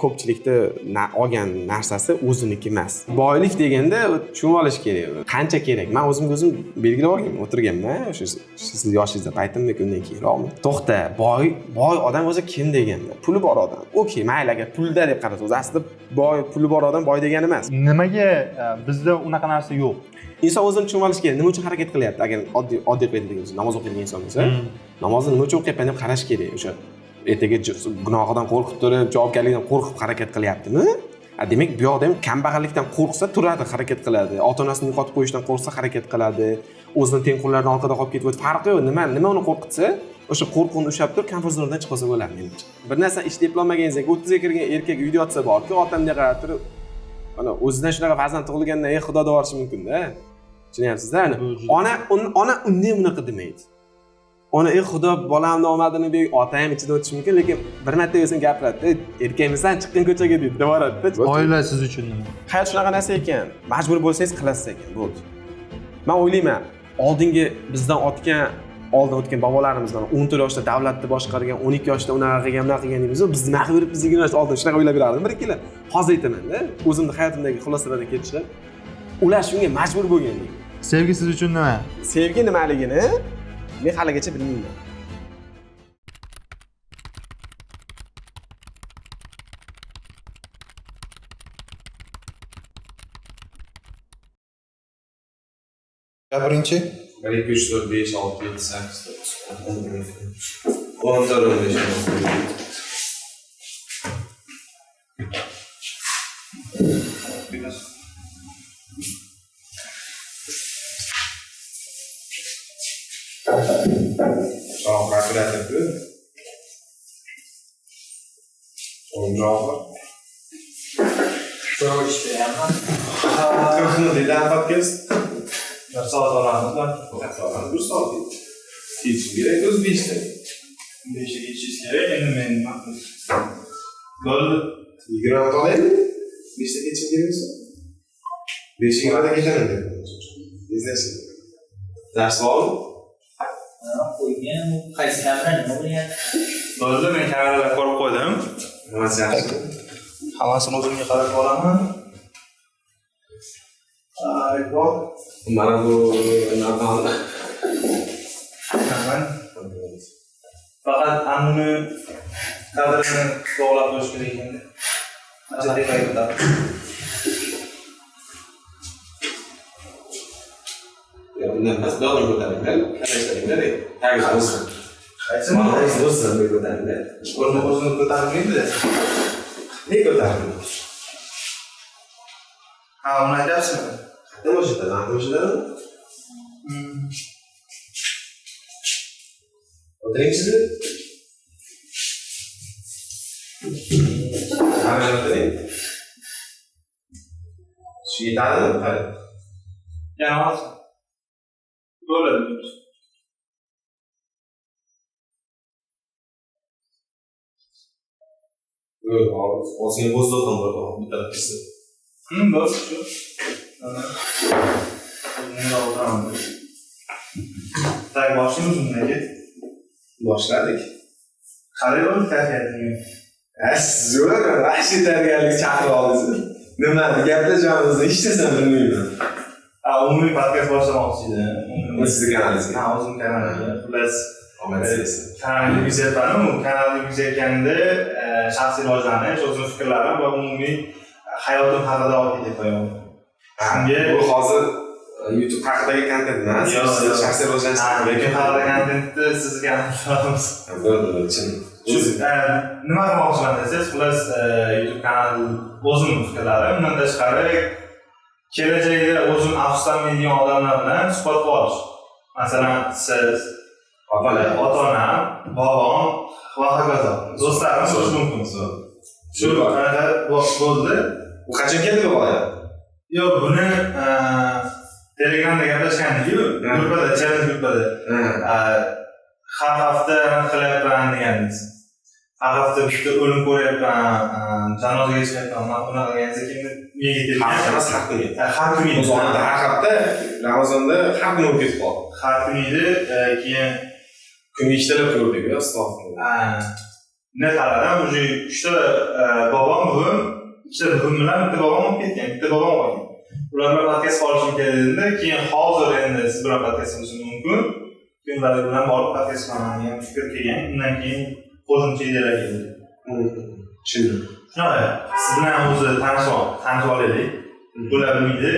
Ko'pchilikda olgan narsasi o'ziniki emas. Boylik deganda tushunib olish kerak. Qancha kerak? Men o'zimga o'zim belgilab olganman, o'tirganman. O'sha siz yoshingizda paytimmi yoki undan keyinroqmi? To'xta, boy odam o'zi kim deganda? Puli bor odam. Okey, mayli, agar pulda deb qarasa, o'zi aslida boy, puli bor odam boy degani emas. Nimaga bizda unaqa narsa yo'q? Inson o'zini tushunib olishi kerak. Nima uchun harakat qilyapti? Agar oddiy qilib aytadigan bo'lsa, namoz o'qiydigan inson bo'lsa, namozni nima uchun o'qiyapman deb qarash kerak. O'sha ertaga gunohidan qo'rqib turib, javobgarlikdan qo'rqib harakat qilyaptimi? Demak, bu yoqda ham kambag'allikdan qo'rqsa turadi, harakat qiladi. Ota-onasini yo'qotib qo'yishdan qo'rqsa harakat qiladi. O'zini tengqurlaridan orqada qolib ketib, farqi yo'q. Nima uni qo'rqitsa, o'sha qo'rquvni ushlab turib, komfort zonadan chiqib olsa bo'ladi menimcha. Bir narsa ishda eplolmaganingizda 30 ga kirgan erkak uyda yotsa borku, otamga qarab turib, mana o'zidan shunaqa farzand tug'ilgandan ey xudo deb yuborishi mumkin-da. Tushunyapsiz-da? Ona unda ham unaqa demaydi. Ona ey xudo bolamni omadini ber, ota ham ichidan o'tishi mumkin, lekin bir marta o'zing gapiradi, erkakmisan, chiqqin ko'chaga deydi, deb yuboradi-da. Oila siz uchun nima? Hayot shunaqa narsa ekan, majbur bo'lsangiz qilasiz ekan, bo'ldi. Men o'ylayman, oldingi bizdan oldin o'tgan bobolarimizdan 14 yoshda davlatni boshqargan, 12 yoshda unaqa qilgan, bunaqa qilgan deymiz, biz nima qilib yuribmiz 20 yoshda oldin shunaqa o'ylab yurardim bir ikkilar. Hozir aytaman-da, o'zimni hayotimdagi xulosalardan kelib chiqib, ular shunga majbur bo'lgan deyman. Sevgi siz uchun nima? Sevgi nimaligini men haligacha bilmayman. Birinchi 1 2 3 4 5 6 7 8 9 10 11 10 15 16. Kalkülatör. O'yinchoq. Sho'rva ishlayapman. Neden podcast? Bir soat olamiz. Bir soat. Ketishim kerak o'zi 5ta. 5ga ketishingiz kerak, endi men nima bo'ldi. 20 ta olaymi? 5ta ketishim kerak bo'lsa. 5:20da ketaman dedim. Tezlashing. Dars bormi? Qo'ygan, qaysi kamera nima bo'lgan? Bo'ldi, men kameralar ko'rib qo'ydim. Hammasi yaxshi. Hammasini o'zimga qarab olaman. Bor. Mana bu narxoni. Faqat anuni kadrini bog'lab qo'yish kerak ekanda. Ancha tepaga ko'tarib. Undan emas, bu yoqdan ko'taringlar, kalashlaringlar, tagini o'zini. Qaysi? Mana o'zini ko'taringlar. O'zini ko'tarmaydi. Ne ko'tarmaydi? Ha, uni aytyapsizmi? Nima o'shada? Nima o'shada? O'tiring siz. Mana o'tiring. Shu yetadimi? Qarang. Yana hozir. Bo'ladi. Ozgina воздух ham bor, bitta pisi. Bo'ldi shu. Bunga o'tiraman. Tak, boshlaymiz undan. Boshladik. Qalay bo'ldi kayfiyatingiz? Zo'r, vahshiy tayyorgarlik chaqirib oldingiz. Nimani gaplashamizni hech narsani bilmayman. Umumiy podkast boshlamoqchi edim. Sizni kanalingizga. Ha, o'zim kanalimga. Xullas, Omad sizga. kanalimni yurgizyapman. U kanalni yurgizayotganimda shaxsiy rivojlanish, o'zim fikrlarim va umumiy hayotim haqida olib ketyapman. Shunga Bu hozir YouTube haqidagi kontent emas, shaxsiy rivojlanish haqidagi kontentni sizga anlatamiz. Bo'ldi, chin. Shu nima qilmoqchiman desangiz, xullas YouTube kanal o'zim fikrlarim, undan tashqari kelajakda o'zim afsuslanmaydigan odamlar bilan suhbat qilib olish. Masalan, siz, ota-onam, bobom va hokazo. Do'stlarim bo'lishi mumkin. Shu anaqa bo'ldi. Bu qachon keldi bu g'oya? Yo'q, buni Telegramda gaplashgandik-ku, gruppada, challenge gruppada. Har hafta qilyapman degandingiz. Har hafta bitta o'lim ko'ryapman, janozaga chiqyapman, unaqa deganingizda keyin menga kelgan. Hafta emas, har kuni. Har kuni. Ramazonda har hafta, Ramazonda har kuni o'tib ketib qoldi. Har kuni edi, keyin kunga ishtalab ko'rdik, astag'firullah. Ne qaradim, уже 3 ta bobom, buvim, 2 ta buvim bilan bitta bobom o'tib ketgan, bitta bobom qolgan. Ular bilan podkast qilishim kerak dedim. Keyin hozir endi siz bilan podkast qilishim mumkin. Keyin ular bilan borib podkast qilaman degan fikr kelgan. Undan keyin qo'shimcha ideyalar keldi. Tushundim. Shunaqa, siz bilan o'zi tanishib olaylik. Bular bilmaydi.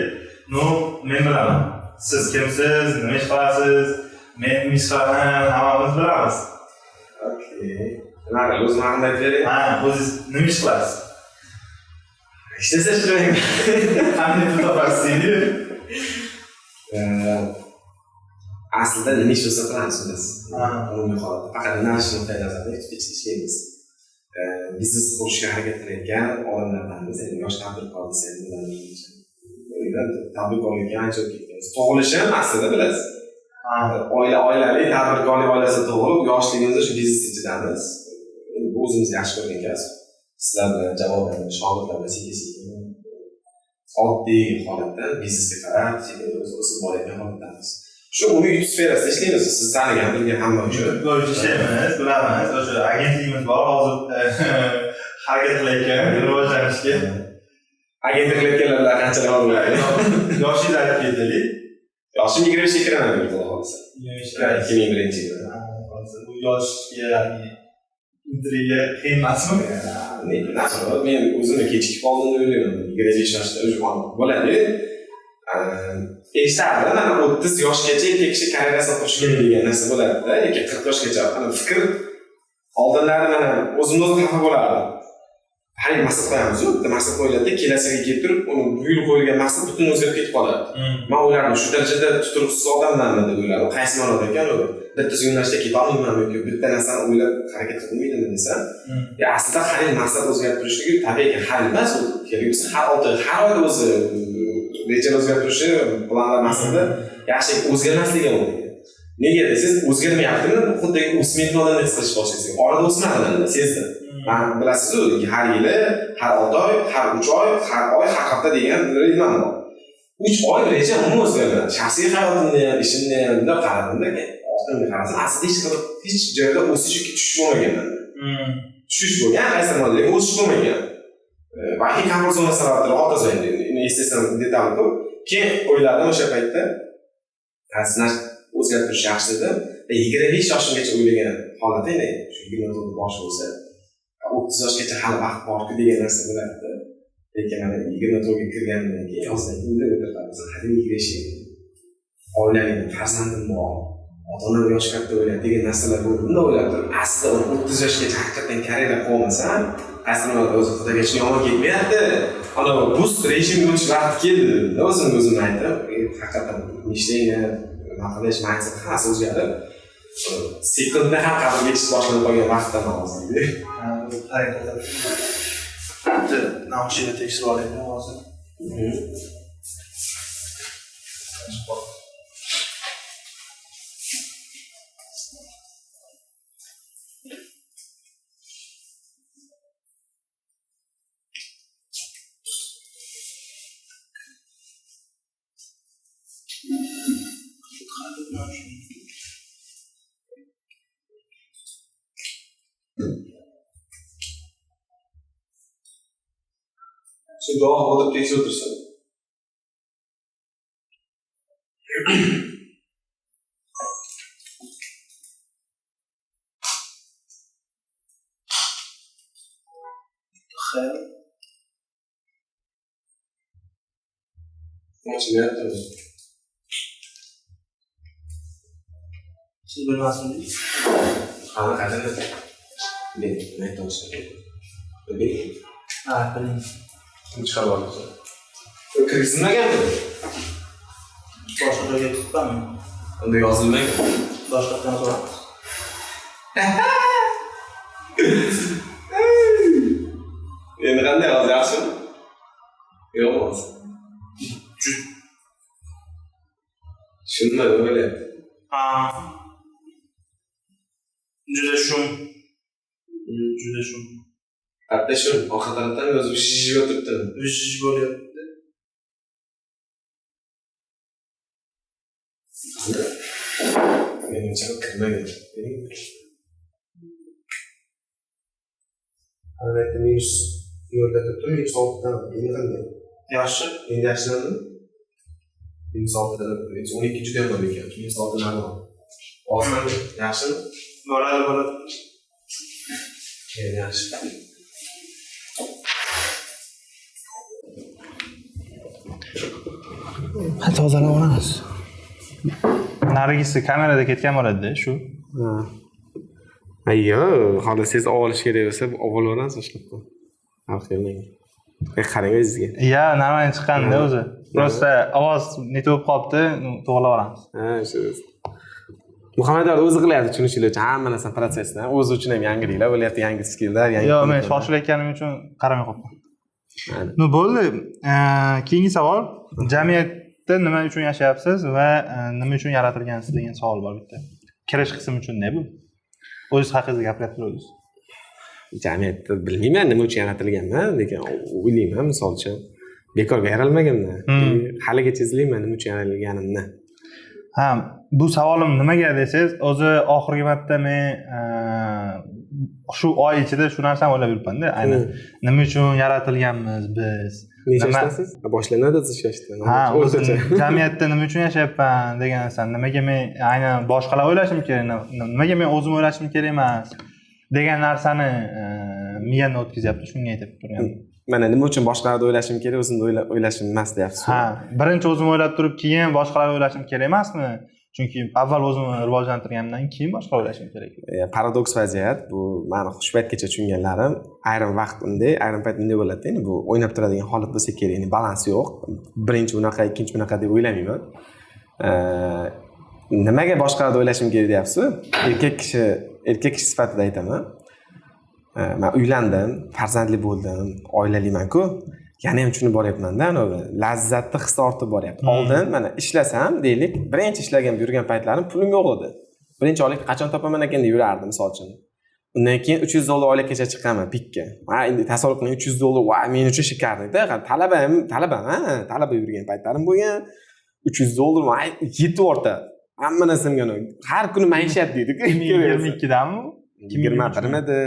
No, men bilaman. Siz kimsiz, nima ish qilasiz, men nima ish qilaman, hammamiz bilamiz. Okey. Nima, o'zim haqimda aytib bering. Ha, o'zingiz nima ish qilasiz? Hech narsa ishlamayman. Qanday pul topasiz deydi. Aslida nima ish bo'lsa qilamiz biz. Umumiy holatda. Faqat nima ish nuqtai nazaridan hech ishlaymiz. Biznes qurishga harakat qilayotgan odamlardanmiz. Endi yosh tadbirkor desangiz bo'ladi. Tadbirkorlikka ancha o'tib ketganmiz. Tug'ilishim aslida bilasiz. Oilali tadbirkorlik oilasida tug'ilib, yoshligimizda shu biznes ichidamiz. Endi bu o'zimiz yaxshi ko'rgan kasb. Sizlar bilan, javod bilan, shogirdlar bilan sekin-sekin oddiy holatdan biznesga qarab, sekin o'sib borayotgan holatdamiz. Shu umumiy YouTube sferasida ishlaymiz. Siz tanigan, bilgan hamma uchun. YouTube bo'yicha ishlaymiz, bilamiz. O'sha agentligimiz bor, hozir harakat qilayotgan, rivojlanishga. Agentlik qilayotganlar bilan qanchalar bo'ladi? Yoshingizni aytib ketaylik. Yoshim 25 ga kiraman, xudo xohlasa. 2001-yil. Bu yoshga intriga qiyin emasmi? Nima, men o'zimni kechikib qoldim deb o'ylayman. 25 yoshda o'zi bo'ladi. Eshitardim, mana 30 yoshgacha erkak kishi karyerasini qurish kerak degan narsa bo'ladida, yoki 40 yoshgacha. Ana fikr oldinlari mana o'zimni o'zim xafa bo'lardim. Har yil maqsad qo'yamiz-ku, bitta maqsad qo'yiladi, kelasiga kelib turib, uni bu yil qo'yilgan maqsad butun o'zgarib ketib qoladi. Men o'ylardim, shu darajada tuturuqsiz odammanmi deb o'ylardim. Qaysi ma'noda ekan u? Bitta yo'nalishda keta olmaymanmi yoki bitta narsani o'ylab harakat qilmaymanmi desam, ya aslida har yil maqsad o'zgarib turishligi tabiiyki har yil emas, u kerak bo'lsa har 6 oy, har oyda o'zi rejalar o'zgarib turishi, planlar maqsadda yaxshi o'zgarmasligi mumkin. Nega desangiz, o'zgarmayaptimi? Xuddi o'smayotgan odamdek his qilish boshlaysiz. Orada o'smadim, sezdim. Men bilasiz-ku, har yili, har 6 oy, har 3 oy, har oy, har hafta degan nimam bor. 3 oy reja umuman o'zgarmadi. Shaxsiy hayotimda ham, ishimda ham bunday qaradimda, orqamga qarasam, aslida hech qanday hech joyda o'sish yoki tushish bo'lmagan menda. Tushish bo'lgan, qaysi ma'noda, lekin o'sish bo'lmagan. Balki komfort zonasi sababdir, hokazo endi. Uni eslasam detal ko'p. Keyin o'yladim o'sha paytda, aslida o'zgarib turish yaxshi dedim. 25 yoshimgacha o'ylagan holat endi, shu 24 boshi bo'lsa, 30 yoshgacha hali vaqt bor-ku degan narsa bo'lardi. Lekin mana 24 ga kirganimdan keyin yozdan keyin o'tiramiz. Hali 25 oilalim, farzandim bor, ota-onam yosh katta o'ylaydi degan narsalar bo'ldi. Bunda o'ylab turib, aslida 30 yoshgacha haqiqatan karyera qilmasam, aslida o'zi xudoga shukr yomon ketmayapti. Ana boost rejimga o'tish vaqti keldi dedim. O'zim o'zimni aytdim, haqiqatan ishlayman, nima qilish, mindset hammasi o'zgarib, sekundda ham qadrga yetish boshlanib qolgan vaqtdan hozir. Bitta naushnikni tekshirib olaylik hozir. Shu duo o'tirib tekshirib o'tirsin. Xayr. Ochilyaptimi? Siz bilmasdingiz? Qani qachon? Men aytmoqchi. Biling. Ha, biling. Chiqarib olamiz. Kirgizilmaganmi? Boshqa joyga tutibmanmi? Unda yozilmagan. Boshqa joydan so'ramiz. Endi qanday hozir yaxshimi? Yo'qmi hozir? Shunday o'ylayapti. Ha. Juda shum. Juda shum. Hatto shu orqa tarafdan o'zi shishib o'tiribdi. Shish bo'lyapti. Menimcha kirmagan. Albatta minus yo'lda turibdi, minus oltidan endi qanday? Yaxshi. Endi yaxshilandimi? Minus oltida, minus 12 juda yomon ekan. Minus olti normal. Osonmi? Yaxshimi? Bo'ladi, bo'ladi. Endi yaxshi. Tozalab olamiz. Narigisi kamerada ketgan bo'ladi-da shu. Ha. Yo'q, xohlasangiz olish kerak bo'lsa, olaverasiz ishlab. Farq yo'q. Qarang o'zingizga. Ya, normal chiqqanda o'zi. Просто ovoz net bo'lib qolibdi, to'g'rilab olamiz. Ha, shu. Muhammad o'zi qilyapti, tushunishinglar uchun hamma narsani protsessni, o'zi uchun ham yangiliklar bo'lyapti, yangi skilllar, yangi. Yo'q, men shoshilayotganim uchun qaramay qolibman. Ну bo'ldi. Keyingi savol, jamiyatda nima uchun yashayapsiz va nima uchun yaratilgansiz degan savol bor bitta. Kirish qismi uchun ne bu? O'zingiz haqingizda gapirib turasiz. Jamiyatda bilmayman nima uchun yaratilganman, lekin o'ylayman, misol uchun bekorga yaralmaganman. Haligacha izlayman nima uchun yaralganimni. Ha, bu savolim nimaga desangiz, o'zi oxirgi marta men shu oy ichida shu narsani o'ylab yuribman-da, aynan nima uchun yaratilganmiz biz? Necha yoshdasiz? Boshlanadi o'zi yoshda. Ha, o'zi jamiyatda nima uchun yashayapman degan narsani, nimaga men aynan boshqalar o'ylashim kerak, nimaga men o'zim o'ylashim kerak emas degan narsani miyamda o'tkazyapti, shunga aytib turganman. Mana nima uchun boshqalarni o'ylashim kerak, o'zimni o'ylashim emas deyapsiz. Ha, birinchi o'zim o'ylab turib, keyin boshqalarni o'ylashim kerak emasmi? Chunki avval o'zimni rivojlantirganimdan keyin boshqa o'ylashim kerak. Paradoks vaziyat bu. Mani shu paytgacha tushunganlarim, ayrim vaqt unday, ayrim payt bunday bo'ladi. Endi bu o'ynab turadigan holat bo'lsa kerak, endi balans yo'q. Birinchi unaqa, ikkinchi bunaqa deb o'ylamayman. Nimaga boshqalarni o'ylashim kerak deyapsiz? Erkak kishi sifatida aytaman. Men uylandim, farzandli bo'ldim, oilaliman-ku. Yana ham tushunib boryapman-da, anavi lazzatni hissi ortib boryapti. Oldin mana ishlasam, deylik, birinchi ishlagan yurgan paytlarim pulim yo'q edi. Birinchi oylik qachon topaman ekan deb yurardim, misol uchun. Undan keyin $300 oylikkacha chiqaman pikka. Ha, endi tasavvur qiling, $300, va men uchun shikarni-da. Talaba yurgan paytlarim bo'lgan. $300 va yetib ortadi. Hamma narsamga har kuni maishat deydi-ku. 2022 dami? 21 midi,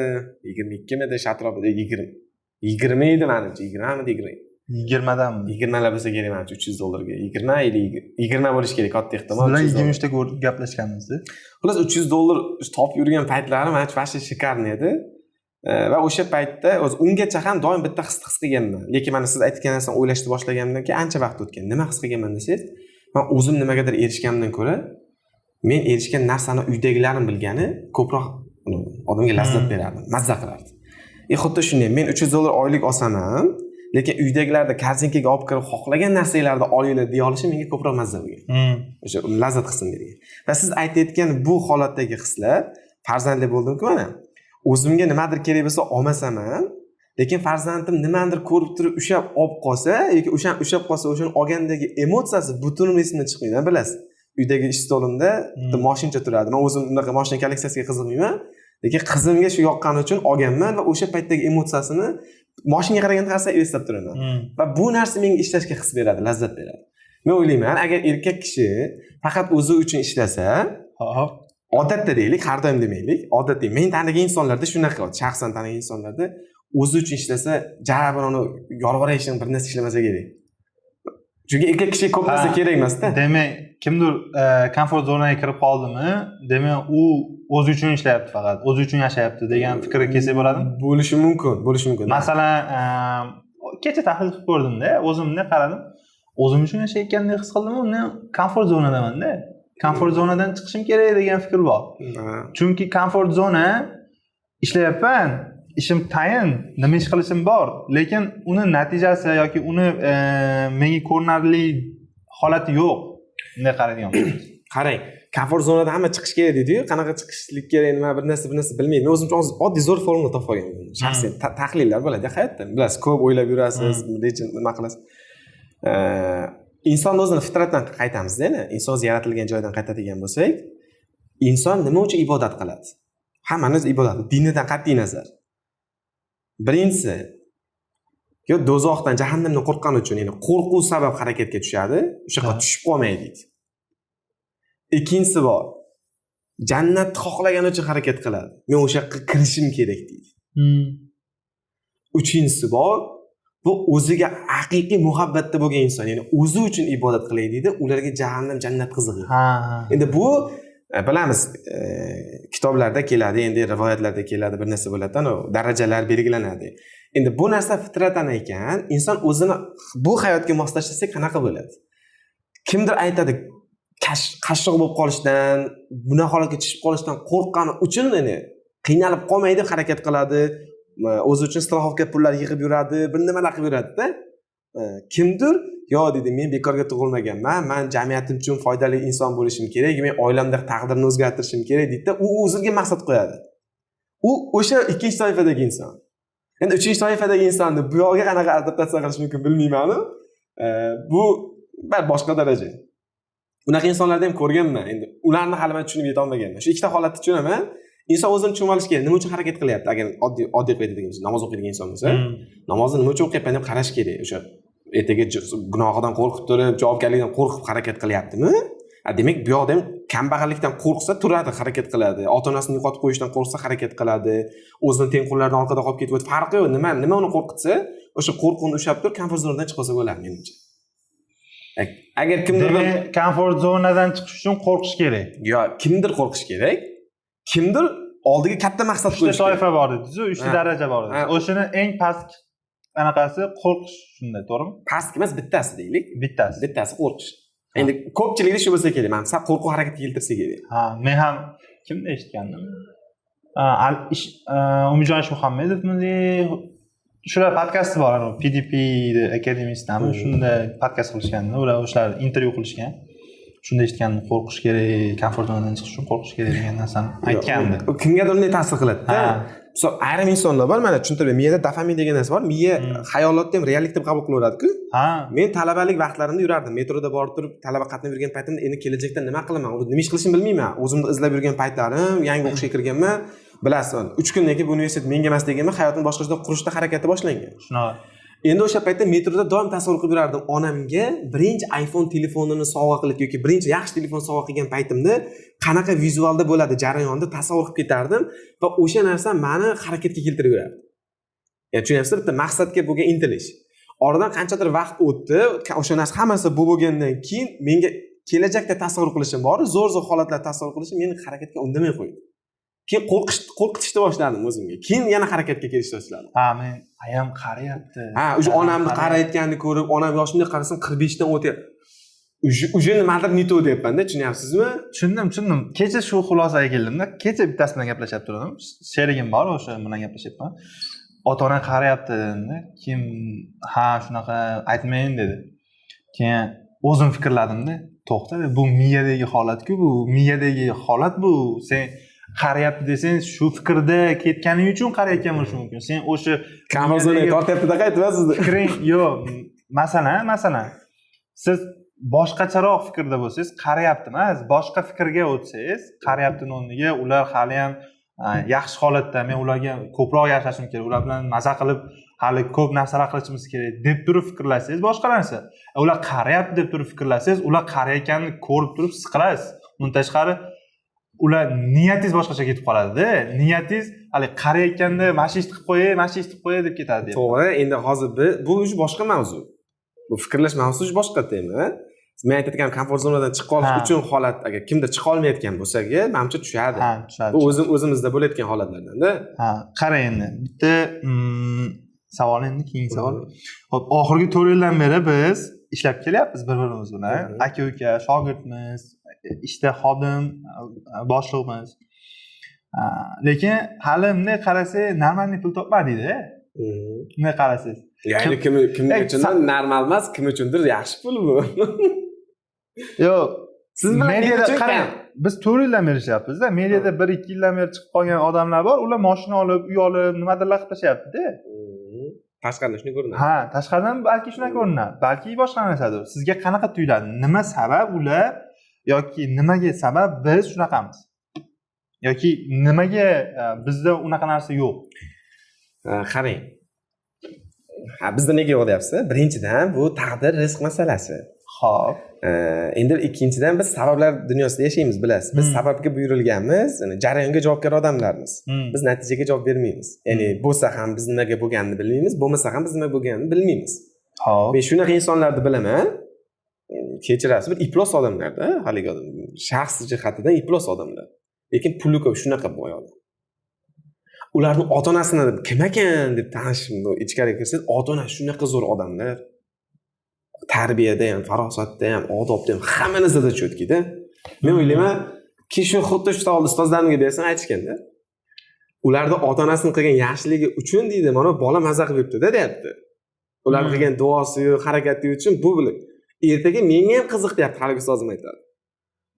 22 midi, shatrobida 20 edi menimcha, 20 midi, 20 danmi? 20 lar bo'lsa kerak menimcha $300 ga. 20 ili 20 bo'lishi kerak katta ehtimol. Sizlar 23 da gaplashganmizda. Xullas $300 topib yurgan paytlarim mana shu shikarni edi. Va o'sha paytda o'zi ungacha ham doim bitta his qilganman. Lekin mana siz aytgan narsani o'ylashni boshlaganimdan keyin ancha vaqt o'tgan. Nima his qilganman desangiz, men o'zim nimagadir erishganimdan ko'ra, men erishgan narsani uydagilarim bilgani ko'proq odamga lazzat berardi, mazza qilardi. Xuddi shunday, men $300 oylik olsam ham, lekin uydagilarda korzinkaga olib kirib xohlagan narsalarni olinglar deya olishim menga ko'proq mazza bo'lgan. O'sha lazzat hisini bergan. Va siz aytayotgan bu holatdagi hislar, farzandli bo'ldim-ku mana. O'zimga nimadir kerak bo'lsa olmasam ham, lekin farzandim nimanidir ko'rib turib ushlab olib qolsa yoki o'shan ushlab qolsa, o'shani olgandagi emotsiyasi butun esimdan chiqmaydi, bilasiz. Uydagi ish stolimda bitta mashincha turadi. Men o'zim unaqa mashina kolleksiyasiga qiziqmayman. Lekin qizimga shu yoqqani uchun olganman va o'sha paytdagi emotsiyasini mashinaga qaraganda qarasa eslab turaman. Va bu narsa menga ishlashga his beradi, lazzat beradi. Men o'ylayman, agar erkak kishi faqat o'zi uchun ishlasa, odatda deylik, har doim demaylik, odatda men tanigan insonlarda shunaqa, shaxsan tanigan insonlarda o'zi uchun ishlasa, jarabir uni yorvorayishdan bir narsa ishlamasa kerak. Chunki erkak kishiga ko'p narsa kerak emas-da. Demak, kimdir komfort zonaga kirib qoldimi, demak u o'zi uchun ishlayapti faqat, o'zi uchun yashayapti degan fikrga kelsak bo'ladimi? Bo'lishi mumkin, bo'lishi mumkin. Masalan, kecha tahlil qilib ko'rdimda, o'zimni qaradim. O'zim uchun yashayotgandek his qildim, unda komfort zonadaman-da. Komfort zonadan chiqishim kerak degan fikr bor. Chunki komfort zona ishlayapman, ishim tayin, nima ish qilishim bor, lekin uni natijasi yoki uni menga ko'rinarli holati yo'q. Bunday qaraydigan bo'lsak. Qarang, komfort zonadan hamma chiqish kerak deydi-yu, qanaqa chiqishlik kerak, nima bir narsa bilmayman. Men o'zim uchun oddiy zo'r formula topib olganman. Shaxsiy tahlillar bo'ladi hayotda. Bilasiz, ko'p o'ylab yurasiz, reja nima qilasiz. Inson o'zini fitratdan qaytamiz-da, yana inson o'zi yaratilgan joydan qaytadigan bo'lsak, inson nima uchun ibodat qiladi? Hammani o'z ibodati, dinidan qat'iy nazar. Birinchisi, yo do'zaxdan, jahannamdan qo'rqqani uchun, ya'ni qo'rquv sabab harakatga tushadi, o'sha yoqqa tushib qolmay deydi. Ikkinchisi bor, jannatni xohlagani uchun harakat qiladi. Men o'sha yoqqa kirishim kerak deydi. Uchinchisi bor, bu o'ziga haqiqiy muhabbatda bo'lgan inson, ya'ni o'zi uchun ibodat qilay deydi, ularga jahannam jannat qizig'i. Endi bu bilamiz, kitoblarda keladi, endi rivoyatlarda keladi, bir narsa bo'ladi, anavi darajalar belgilanadi. Endi bu narsa fitratan ekan, inson o'zini bu hayotga moslashtirsa qanaqa bo'ladi? Kimdir aytadi, qashshoq bo'lib qolishdan, bunaqa holatga tushib qolishdan qo'rqqani uchun ya'ni qiynalib qolmay deb harakat qiladi, o'zi uchun страховка pullar yig'ib yuradi, bir nimalar qilib yuradida. Kimdir yo deydi, men bekorga tug'ilmaganman, man jamiyatim uchun foydali inson bo'lishim kerak, men oilamda taqdirini o'zgartirishim kerak deydida, u o'ziga maqsad qo'yadi. U o'sha ikkinchi toifadagi inson. Endi uchinchi toifadagi insonni bu yog'iga qanaqa adaptatsiya qilish mumkin bilmaymanu. Bu boshqa daraja. Unaqa insonlarni ham ko'rganman. Endi ularni hali men tushunib yetolmaganman. Shu ikkita holatni tushunaman. Inson o'zini tushunib olishi kerak, nima uchun harakat qilyapti. Agar oddiy qilib aytadigan bo'lsak, namoz o'qiydigan inson bo'lsa, namozni nima uchun o'qiyapman deb qarash kerak. O'sha ertaga gunohidan qo'rqib turib, javobgarlikdan qo'rqib harakat qilyaptimi? Demak, bu yoqda ham kambag'allikdan qo'rqsa turadi, harakat qiladi. Ota-onasini yo'qotib qo'yishdan qo'rqsa harakat qiladi. O'zini tengqurlaridan orqada qolib ketib, farqi yo'q. Nima uni qo'rqitsa, o'sha qo'rquvni ushlab turib, komfort zonadan chiqib olsa bo'ladi menimcha. Agar kimdir komfort zonadan chiqish uchun qo'rqish kerak. Yo, kimdir qo'rqish kerak. Kimdir oldiga katta maqsad qo'yish kerak. Uchta toifa bor dedingiz-ku, uchta daraja bor dedingiz. O'shani eng past anaqasi qo'rqish, shunda, to'g'rimi? Past emas, bittasi deylik. Bittasi. Bittasi qo'rqish. Endi ko'pchilikda shu bo'lsa kerak. Mana sal qo'rquv harakatga keltirsa kerak. Ha, men ham kimda eshitgandim? Umidjon Muhammedovmi? Shular podkasti bor, PDP Academy'sidami? Shunda podkast qilishganda, ular o'shalar intervyu qilishgan. Shunda eshitgandim, qo'rqish kerak, komfort zonadan chiqish uchun qo'rqish kerak degan narsani aytgandi. Kimgadir unday ta'sir qiladi-da. Misol, ayrim insonlar bor, mana tushuntirib, miyada dopamin degan narsa bor. Miya xayolotni ham reallik deb qabul qilaveradi-ku. Men talabalik vaqtlarimda yurardim, metroda borib turib, talaba qatnab yurgan paytimda endi kelajakda nima qilaman, nima ish qilishimni bilmayman. O'zimni izlab yurgan paytlarim, yangi o'qishga kirganman. Bilasiz, 3 kundan keyin bu universitet menga emas deganman, hayotimni boshqacha qurishda harakati boshlangan. Shunaqa. Endi o'sha paytda metroda doim tasavvur qilib yurardim, onamga birinchi iPhone telefonini sovg'a qilib yoki birinchi yaxshi telefon sovg'a qilgan paytimda qanaqa vizualda bo'ladi jarayonda tasavvur qilib ketardim va o'sha narsa meni harakatga keltirib yurardi. Ya'ni tushunyapsizmi, bitta maqsadga bo'lgan intilish. Oradan qanchadir vaqt o'tdi, o'sha narsa hammasi bo'lgandan keyin menga kelajakda tasavvur qilishim bor, zo'r-zo'r holatlar tasavvur qilishim meni harakatga undamay qo'ydi. Keyin qo'rqitishni boshladim o'zimga. Keyin yana harakatga kelishni boshladim. Ha, men ayam qarayapti. Ha, o'sha onamni qarayotganini ko'rib, onam yoshimga qarasam 45 dan o'tyapti. Уже nimadir не то deyapman-da, tushunyapsizmi? Tushundim. Kecha shu xulosaga keldimda. Kecha bittasi bilan gaplashib turdim. Sherigim bor, o'sha bilan gaplashyapman. Ota-ona qarayapti dedim-da. Kim ha, shunaqa aytmayin dedi. Keyin o'zim fikrladimda, to'xta, bu miyadagi holat-ku, bu miyadagi holat bu. Sen qarayapti desang, shu fikrda ketganing uchun qarayotgan bo'lishi mumkin. Sen o'sha komfort zonaga tortyapti-da qaytib sizni. Fikring yo'q. Masalan, siz boshqacharoq fikrda bo'lsangiz, qarayapti emas, boshqa fikrga o'tsangiz, qarayapti o'rniga ular hali ham yaxshi holatda, men ularga ko'proq yashashim kerak, ular bilan maza qilib hali ko'p narsalar qilishimiz kerak deb turib fikrlasangiz boshqa narsa. Ular qarayapti deb turib fikrlasangiz, ular qarayotganini ko'rib turib siqilasiz. Undan tashqari ular niyatingiz boshqacha ketib qoladida. Niyatingiz hali qarayotganda mana shu ishni qilib qo'yay, mana shu ishni qilib qo'yay deb ketadi. To'g'ri, endi hozir bu ish boshqa mavzu. Bu fikrlash mavzusi boshqa tema. Men aytayotgan komfort zonadan chiqib olish uchun holat, agar kimdir chiqa olmayotgan bo'lsa, manimcha tushadi. Ha, tushadi. Bu o'zimizda bo'layotgan holatlardan-da. Ha, qarang endi. Bitta savol endi, keyingi savol. Xo'p, oxirgi 4 yildan beri biz ishlab kelyapmiz bir-birimiz bilan. Aka-uka, shogirdmiz, ishda xodim, boshliqmiz. Lekin hali bunday qarasak, normalniy pul topmadik-da. Bunday qarasangiz. Ya'ni kim uchundir normal emas, kim uchundir yaxshi pul bu. Yo'q, siz bilan mediada qarang, biz 4 yildan beri ishlayapmiz-da. Mediada 1-2 yildan beri chiqib qolgan odamlar bor, ular mashina olib, uy olib, nimadirlar qilib tashlayapti-da. Tashqaridan shunday ko'rinadi. Ha, tashqaridan balki shunday ko'rinadi. Balki boshqa narsadir. Sizga qanaqa tuyuladi? Nima sabab ular yoki nimaga sabab biz shunaqamiz? Yoki nimaga bizda unaqa narsa yo'q? Qarang. Ha, bizda nega yo'q deyapsiz? Birinchidan bu taqdir, rizq masalasi. Ho'p. Endi ikkinchidan, biz sabablar dunyosida yashaymiz, bilasiz. Biz sababga buyurilganmiz, ya'ni jarayonga javobgar odamlarmiz. Biz natijaga javob bermaymiz, ya'ni bo'lsa ham biz nimaga bo'lganini bilmaymiz, bo'lmasa ham biz nima bo'lganini bilmaymiz. Men shunaqa insonlarni bilaman, kechirasiz, bir iflos odamlarda, haligi odam shaxs jihatidan iflos odamlar, lekin puli ko'p, shunaqa boy odam. Ularni ota onasini kim ekan deb tanishib, ichkariga kirsangiz, ota onasi shunaqa zo'r odamlar, tarbiyada ham, farosatda ham, odobda ham, hamma narsada чёткий da. Men o'ylayman keyin shu xuddi shu savolni ustozlarimga bersam, aytishganda, ularni ota onasini qilgan yaxshiligi uchun, deydi, mana bola maza qilib yuribdida, deyapti. Ularni qilgan duosiyu harakati uchun bu ertaga menga ham qiziq, deyapti. Haligi ustozim aytadi,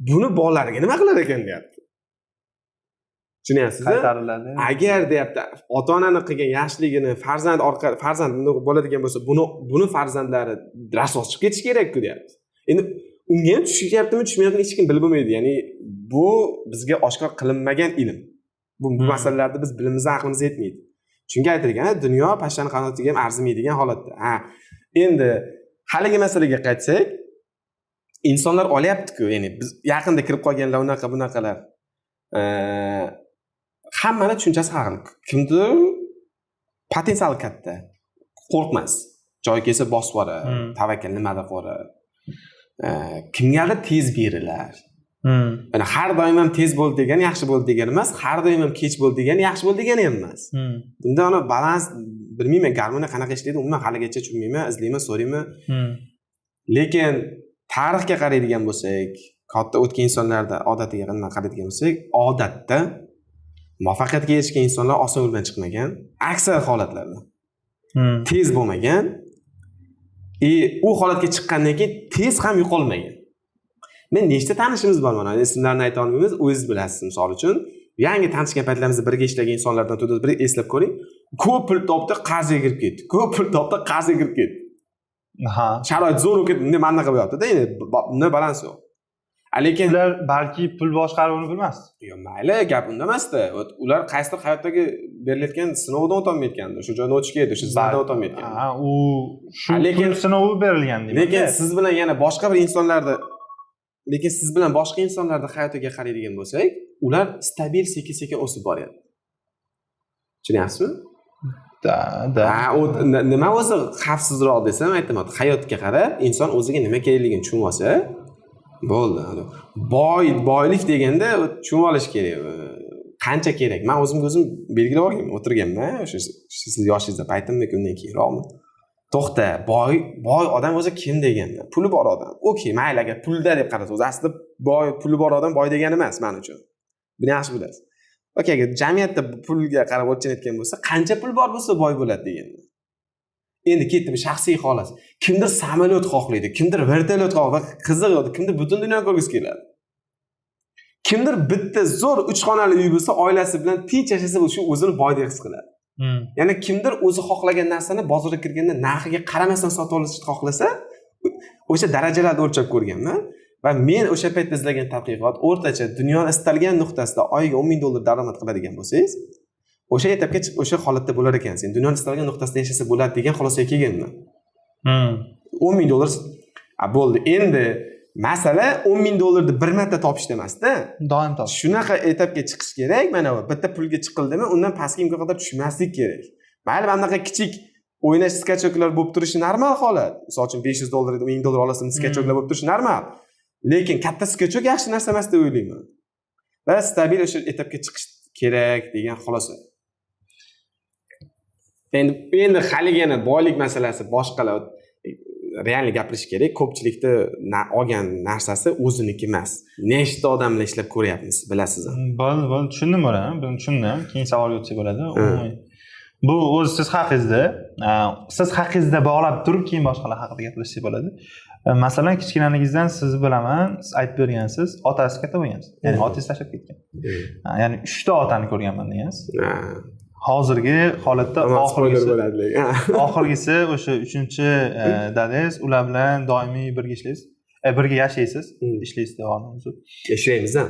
buni bolalariga nima qilar ekan, deyapti. Tushunyapsizmi? Qaytariladi. Agar, deyapti, ota onani qilgan yaxshiligini farzand orqali farzand bunday bo'ladigan bo'lsa, buni farzandlari rasvo chiqib ketishi kerakku, deyapti. Endi unga ham tushunyaptimi, tushunmayaptimi, hech kim bilib bo'lmaydi. Ya'ni bu bizga oshkor qilinmagan ilm bu. Bu masalalarda biz bilimimiz, aqlimiz yetmaydi, chunki aytilgan, dunyo pashshani qanotiga ham arzimaydigan holatda. Ha, endi haligi masalaga qaytsak, insonlar olyaptiku. Ya'ni biz yaqinda kirib qolganlar, unaqa bunaqalar, hammani tushunchasi har xil. Kimdir potensiali katta, qo'rqmas, joyi kelsa bosib yuborar, tavakkal nimadir qilaverar. Kimgadir tez berilar. Ya'ni har doim ham tez bo'ldi degani yaxshi bo'ldi degani emas, har doim ham kech bo'ldi degani yaxshi bo'ldi degani ham emas. Bunda ana balans, bilmayman, garmoniya qanaqa ishlaydi, umuman haligacha tushunmayman, izlayman, so'rayman. Lekin tarixga qaraydigan bo'lsak, katta o'tgan insonlarda odatiga nima qaraydigan bo'lsak, odatda muvaffaqiyatga erishgan insonlar oson yo'l bilan chiqmagan aksar holatlarda. Tez bo'lmagan и u holatga chiqqandan keyin tez ham yo'qolmagan. Men nechta tanishimiz bor, mana ismlarini ayta olmaymiz, o'zingiz bilasiz. Misol uchun, yangi tanishgan paytlarimizda birga ishlagan insonlardan turib, bir eslab ko'ring, ko'p pul topdi, qarzga kirib ketdi, ko'p pul topdi, qarzga kirib ketdi. Sharoit zo'r bo'lib ketdi, bunday mana bunaqa bo'lyaptida. Endi bunda balans yo'q. A lekin Ular balki pul boshqaruvini bilmas. Yo, mayli, gap unda emasda. Ular qaysidir hayotdagi berilayotgan sinovdan o'tolmayotgandir, shu joydan o'tish kerak, o'sha sinovdan o'tolmayotgan. Ha, u shu Lekin pul sinovi berilgan deyman. Lekin siz bilan yana boshqa bir insonlarda, lekin siz bilan boshqa insonlarni hayotiga qaraydigan bo'lsak, ular stabil, sekin sekin o'sib boryapti, tushunyapsizmi? Да. Ha, u nima o'zi xavfsizroq desam, aytaman, hayotga qarab inson o'ziga nima kerakligini tushunib olsa bo'ldi. Boy, boylik deganda tushunib olish kerak, qancha kerak. Man o'zimga o'zim belgilab olganman, o'tirganman o'sha siz yoshingizda paytimmi yoki undan keyinroqmi, to'xta, boy, boy odam o'zi kim deganman. Puli bor odam, okey, mayli, agar pulda deb qarasa, o'zi aslida boy, puli bor odam boy degani emas man uchun, buni yaxshi bilasiz. Okey, agar jamiyatda pulga qarab o'lchanayotgan bo'lsa, qancha pul bor bo'lsa boy bo'ladi deganman. Endi ketdi, bu shaxsiy holat. Kimdir samolyot xohlaydi, kimdir vertolyot xohlaydi, qiziq, kimdir butun dunyoni ko'rgisi keladi, kimdir bitta zo'r uch xonali uy bo'lsa, oilasi bilan tinch yashasa, shu o'zini boy deb his qiladi. Ya'ni kimdir o'zi xohlagan narsani bozorga kirganda narxiga qaramasdan sotib olishni xohlasa, o'sha darajalarda o'lchab ko'rganman. Va men o'sha paytda izlagan tadqiqot, o'rtacha dunyoni istalgan nuqtasida oyiga 10 000 dollar daromad qiladigan bo'lsangiz, o'sha etapga chiqib, o'sha holatda bo'lar ekansiz, dunyoni istalgan nuqtasida yashasa bo'ladi degan xulosaga kelganman. 10 000 dollar a, bo'ldi. Endi masala 10 000 dollarni bir marta topishda emasda. Doim topish. Shunaqa etapga chiqish kerak, mana bu bitta pulga chiqildimi, undan pastga imkon qadar tushmaslik kerak. Mayli, mana bunaqa kichik o'ynash, скачок lar bo'lib turishi normal holat. Misol uchun, 500 dollar, 1000 dollar olasan, скачок lar bo'lib turishi normal, lekin katta скачок yaxshi narsa emas deb o'ylayman va stabil o'sha etapga chiqish kerak degan xulosa. Endi haligi yana boylik masalasi, boshqalar, реально gapirish kerak, ko'pchilikni olgan narsasi o'ziniki emas. Nechta odam bilan ishlab ko'ryapmiz, bilasiz. Bo'ldi, bo'ldi, tushundim buni, buni tushundim. Keyingi savolga o'tsak bo'ladi. Umumiy, bu o'zi siz haqingizda, siz haqingizda bog'lab turib, keyin boshqalar haqida gaplashsak bo'ladi. Masalan, kichkinaligingizdan sizni bilaman, siz aytib bergansiz, otasiz katta bo'lgansiz, ya'ni otangiz tashlab ketgan. Ya'ni uchta otani ko'rganman degansiz. Hozirgi holatda Yomon spoiler oxirgisi bo'ladi lekin. Oxirgisi o'sha uchinchi dadangiz, ular bilan doimiy birga ishlaysiz, birga yashaysiz. Ishlaysiz deyapman, uzr. Yashaymiz ham.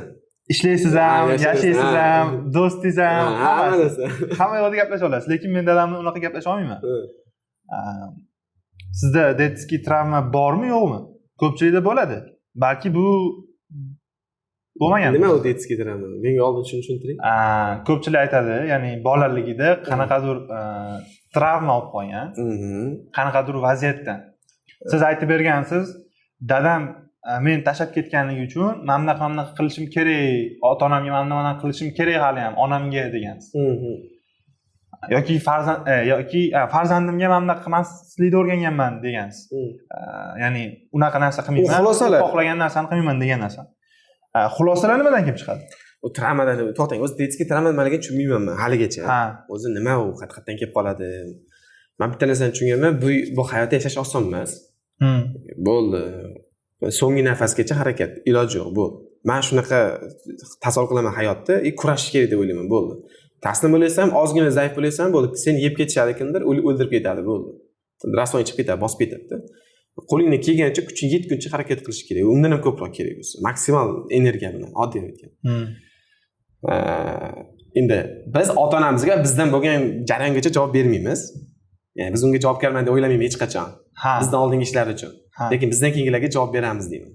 Ishlaysiz ham, Ha, yashaymiz, yashaysiz ha. ham, do'stingiz ham, hamma hammasi. narsa. Hamma yoqda gaplasha olasiz, lekin men dadam bilan unaqa gaplasha olmayman. Sizda детский travma bormi, yo'qmi? Ko'pchilikda bo'ladi. Balki bu bo'lmagan. Nima u детский travma? Menga oldin shuni tushuntiring. Ko'pchilik aytadi, ya'ni bolaligida qanaqadir travma olib qolgan, qanaqadir vaziyatdan. Siz aytib bergansiz, dadam meni tashlab ketganligi uchun mana bunaqa, mana bunaqa qilishim kerak, ota onamga mana bunaqa qilishim kerak hali ham onamga degansiz. Yoki farzand yoki farzandimga mana bunaqa qilmaslikni o'rganganman degansiz. Ya'ni unaqa narsa qilmayman, xulosalar. Xohlagan narsani qilmayman degan narsa. Xulosalar nimadan kelib chiqadi? U travmadan to'xtang, o'zi детский travma nimaligini tushunmayman man haligacha. O'zi nima u, qayerdan kelib qoladi? Man bitta narsani tushunganman, bu hayotda yashash oson emas. Bo'ldi. So'nggi nafasgacha harakat, iloji yo'q, bo'ldi. Man shunaqa tasavvur qilaman hayotda, kurashish kerak deb o'ylayman, bo'ldi. Taslim bo'lasan, ozgina zaif bo'lasan, bo'ldi. Seni yeb ketishadi kimdir, o'ldirib ketadi, bo'ldi. Rasvo chiqib ketadi, bosib ketadi. Qo'lingdan kelgancha, kuching yetguncha harakat qilish kerak. Undan ham ko'proq kerak bo'lsa, maksimal energiya bilan, oddiy aytganda. Endi biz ota-onamizga bizdan bo'lgan jarayongacha javob bermaymiz. Ya'ni biz unga javobgarman deb o'ylamayman hech qachon. Bizdan oldingi ishlar uchun. Lekin bizdan keyingilarga javob beramiz deyman.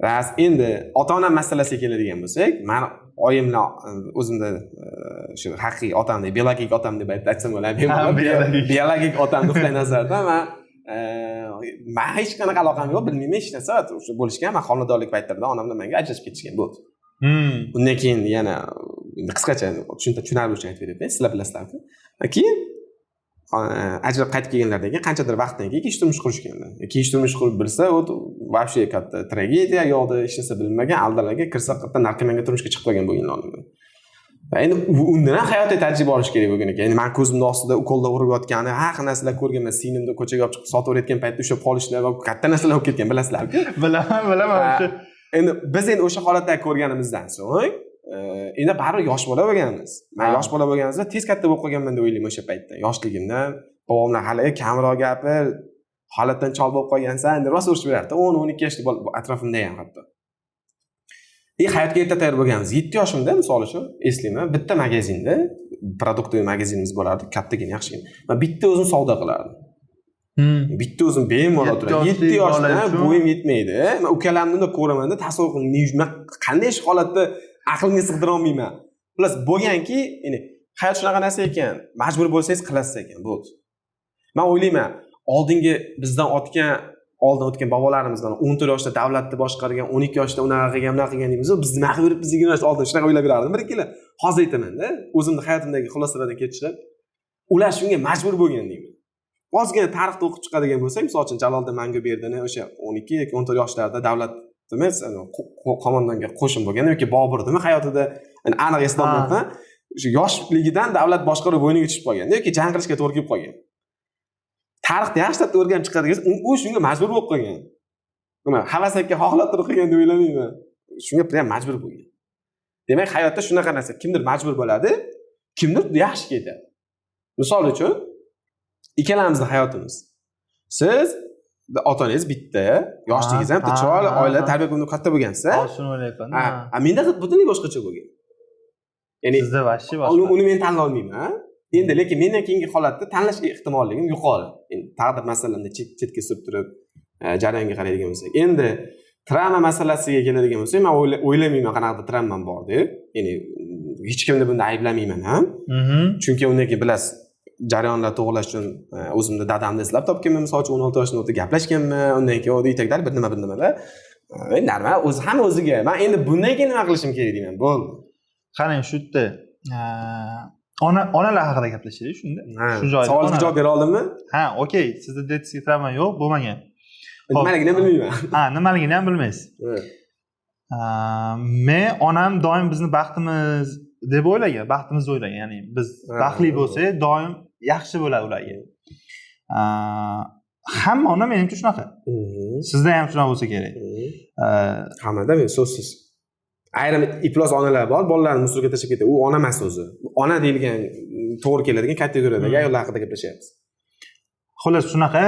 Ras, endi ota-onam masalasiga keladigan bo'lsak, mani oyim bilan o'zimda shu haqiqiy otam deb, biologik otam deb aytsam bo'ladi. Biologik otam nuqtai nazaridan man hech qanaqa aloqam yo'q, bilmayman hech narsa. O'sha bo'lishgan, man homiladorlik paytlarida onam bilan menga ajrashib ketishgan, bo'ldi. Undan keyin yana qisqacha tushunarli uchun aytib beryapman, sizlar bilasizlar-ku. Keyin ajrab qaytib kelganlaridan keyin qanchadir vaqtdan keyin kech turmush qurishganlar. Kech turmush qurib bilsa, u вообще katta tragediya, yo'qda hech narsa bilmagan, aldalarga kirsa, katta narkomanga turmushga chiqib qolgan bo'lgan oldinda. Va endi undan ham hayotiy tajriba olish kerak bo'lgan ekan. Endi men ko'zimning ostida ukolda urib yotgani, har xil narsalar ko'rganman, singlimni ko'chaga olib chiqib sotib yuborayotgan paytda ushlab qolishlar va katta narsalar bo'lib ketgan, bilasizlar-ku. Bilaman, bilaman. Endi biz endi o'sha holatda ko'rganimizdan so'ng, endi baribir yosh bola bo'lganmiz. Men yosh bola bo'lganimizda tez katta bo'lib qolganman deb o'ylayman o'sha paytda. Yoshligimdan bobomlar hali kamroq gapir, holatdan chol bo'lib qolgansan deb rosa urishib berardi. 10-12 yoshli bola atrofimda ham hatto. Hayotga erta tayyor bo'lganmiz. 7 yoshimda misol uchun eslayman, bitta magazinda, продуктовый magazinimiz bo'lardi, kattagina, yaxshigina. Men bitta o'zim savdo qilardim. Bitta o'zim bemalol turardim. 7 yoshda bo'yim yetmaydi. Men ukalamni da ko'raman-da, tasavvur qiling, men qanday shu holatda aqlimga sig'dira olmayman. Xullas bo'lganki, ya'ni hayot shunaqa narsa ekan, majbur bo'lsangiz qilasiz ekan, bo'ldi. Men o'ylayman, oldingi bizdan oldin o'tgan bobolarimiz mana 14 yoshda davlatni boshqargan, 12 yoshda unaqa qilgan, bunaqa qilgan deymiz, biz nima qilib yuribmiz 20 yoshda oldin shunaqa o'ylab yurardim. Bir ikki yil hozir aytaman-da, o'zimni hayotimdagi xulosalardan kelib chiqib, ular shunga majbur bo'lgan deyman. Ozgina tarixni o'qib chiqadigan bo'lsak, misol uchun Jaloliddin Manguberdini o'sha 12 yoki 14 yoshlarda davlat emas, qo'mondonga qo'shin bo'lgan yoki Boburdimi hayotida, ya'ni aniq eslolmayapman, o'sha yoshligidan davlat boshqaruv bo'yniga tushib qolgan yoki jang qilishga to'g'ri kelib qolgan. Tarixni yaxshilab o'rganib chiqadigan, u shunga majbur bo'lib qolgan. Nima, havasakka xohlab turib qilgan deb o'ylamayman. Shunga prям majbur bo'lgan. Demak, hayotda shunaqa narsa, kimdir majbur bo'ladi, kimdir yaxshi ketadi. Misol uchun, ikkalamizning hayotimiz. Siz ota-onangiz bitta, yoshligingiz ham bitta chiroyli oila tarbiya qilib katta bo'lgansiz. Hozir shuni o'ylayapman. Menda butunlay boshqacha bo'lgan. Ya'ni sizda vashshi boshqa. Uni men tanlay olmayman. Endi lekin mendan keyingi holatda tanlash ehtimolligim yuqori. Endi taqdir masalamda chetga surib turib, jarayonga qaraydigan bo'lsak. Endi travma masalasiga keladigan bo'lsak, men o'ylamayman qanaqadir travmam bor deb. Ya'ni hech kimni bunda ayblamayman ham. Chunki undan keyin bilasiz, jarayonlar to'g'rilash uchun o'zimni dadamni izlab topganman, misol uchun 16 yoshimda o'tib gaplashganman, undan keyin u так далее, bir nima bir nimalar. Normal, o'zi hamma o'ziga. Men endi bundan keyin nima qilishim kerak deyman, bo'ldi. Qarang, shu yerda onalar haqida gaplashaylik shunda. Shu joyda. Savolga javob bera oldimmi? Ha, okey, sizda детский travma yo'q, bo'lmagan. Nimaligini bilmayman. Ha, nimaligini ham bilmaysiz. Men onam doim bizni baxtimiz deb o'ylagan, baxtimizni o'ylagan. Ya'ni biz baxtli bo'lsak, doim yaxshi bo'ladi ularga. Hamma ona menimcha shunaqa. Sizda ham shunaqa bo'lsa kerak. Hammada men so'zsiz. Ayrim iflos onalar bor, bolalarini musulga tashlab ketadi. U ona emas o'zi. Ona deyilgan to'g'ri keladigan kategoriyadagi ayollar haqida gaplashyapmiz. Xullas shunaqa,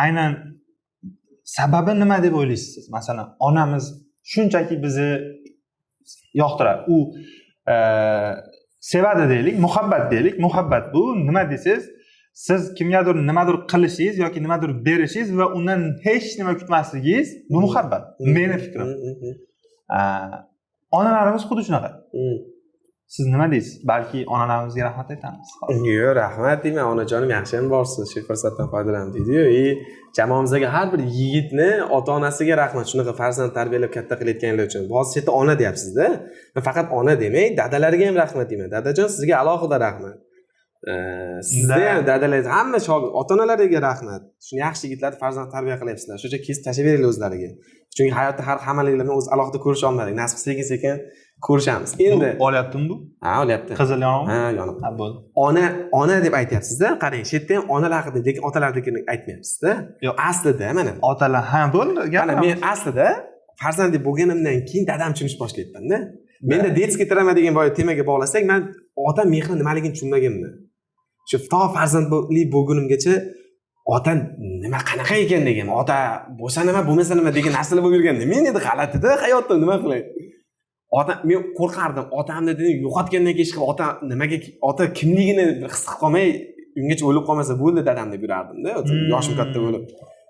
aynan sababi nima deb o'ylaysiz siz? Masalan, onamiz shunchaki bizni yoqtiradi. U sevadi deylik, muhabbat deylik. Muhabbat bu nima desangiz, Siz kimgadir nimadir qilishingiz yoki nimadir berishingiz va undan hech nima kutmasligingiz, bu muhabbat, meni fikrim. Onalarimiz xuddi shunaqa. Siz nima deysiz? Balki onalarimizga rahmat aytamiz. Yo'q, rahmat deyman, onajonim, yaxshiyam borsiz, shu fursatdan foydalanib deydiyu. И jamoamizdagi har bir yigitni ota onasiga rahmat, shunaqa farzand tarbiyalab katta qilayotganlar uchun. Hozir chetda ona deyapsizda, men faqat ona demay, dadalariga ham rahmat deyman. Dadajon, sizga alohida rahmat. Sizda ham dadalar, hamma shogird ota onalariga rahmat. Shuni yaxshi yigitlarni farzand tarbiya qilyapsizlar, shuncha kesib tashlab beringlar o'zlariga, chunki hayotda har hammaliklar bilan o'zi alohida ko'risha olmadik, nasib sekin sekin ko'rishamiz endi. Bu olyaptimi bu? Ha, olyapti. Qizil yonig'mi? Ha, yonib. Ha, bo'ldi. Ona, ona deb aytyapsizda, qarang, shu yerda ham onalar haqida, lekin otalarnikini aytmayapsizda. Yo'q. Aslida mana Otalar, ha, bo'ldi. mana Gapiramiz. men aslida farzandli bo'lganimdan keyin dadam tushunish boshlayapmanda. Menda детский травма degan boya temaga bog'lasak, man ota mehri nimaligini tushunmaganman. Shu to farzandli bo'lgunimgacha ota nima, qanaqa ekan degan, ota bo'lsa nima, bo'lmasa nima degan narsalar bo'lib yurganda, men endi g'alatida hayotda nima qilay, ota, men qo'rqardim otamni dedim, yo'qotgandan keyin hech ota nimaga, ota kimligini his qilib qolmay, ungacha o'lib qolmasa bo'ldi dadam deb yurardimda, yoshim katta bo'lib.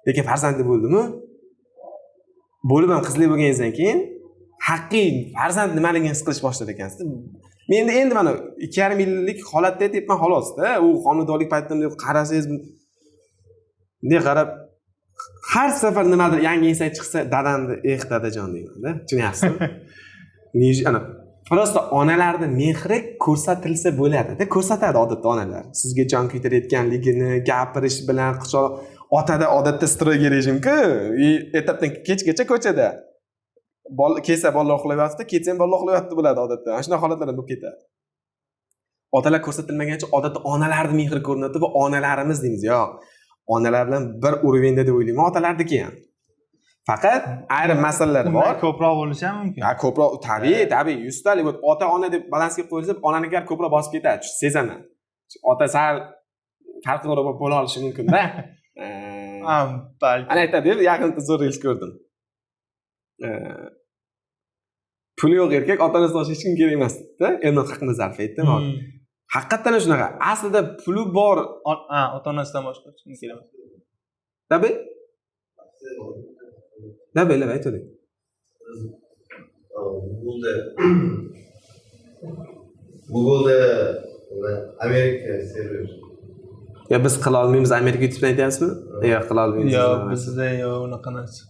Lekin farzandli bo'ldimi, bo'lib ham qizli bo'lganingizdan keyin haqiqiy farzand nimaligini his qilish boshlar ekansizda. Men endi mana 2,5 yillik holatda aytyapman xolosda. U homiladorlik paytida bunday qarasangiz, bunday qarab, har safar nimadir yangi insight chiqsa, dadamni, eh, dadajon deymanda, tushunyapsizmi? Ana просто onalarni mehri ko'rsatilsa bo'ladida, ko'rsatadi odatda onalar sizga jon kuydirayotganligini gapirish bilan, quchoq. Otada odatda строгий rejimku, и ertadan kechgacha ko'chada, bola kelsa bolalar uxlab yotibdi, ketsa ham bolalar uxlab yotibdi bo'ladi odatda. Mana shunaqa holatlar ham bo'lib ketadi. Otalar ko'rsatilmagancha odatda onalarni mehri ko'rinadi va onalarimiz deymiz. Yo'q, onalar bilan bir уровень da deb o'ylayman otalarniki ham, faqat ayrim masalalar Undan bor. ko'proq bo'lishi ham mumkin. Ha, ko'proq, tabiiy, tabiiy, yuztalik. Ota ona deb balansga qo'yilsa, onanikilar ko'proq bosib ketadi, sezaman. Ota sal farqliroq bo'la olishi mumkinda. Ha, balki. Ana aytadi, yaqinda zo'r reels ko'rdim. Puli yo'q erkak ota onasidan boshqa hech kim kerak emas dedida, Elnur Haqnazarov aytdi. Haqiqatdan ham shunaqa aslida, puli bor Ha, ota onasidan boshqa hech kim kerak emas. Tabi tabi, aytavering. Google'da Amerika server. Yo, biz qila olmaymiz. Amerika YouTube'dan aytyapsizmi? Yo'q, qila olmaymiz. Yo'q, bizda yo'q unaqa narsa.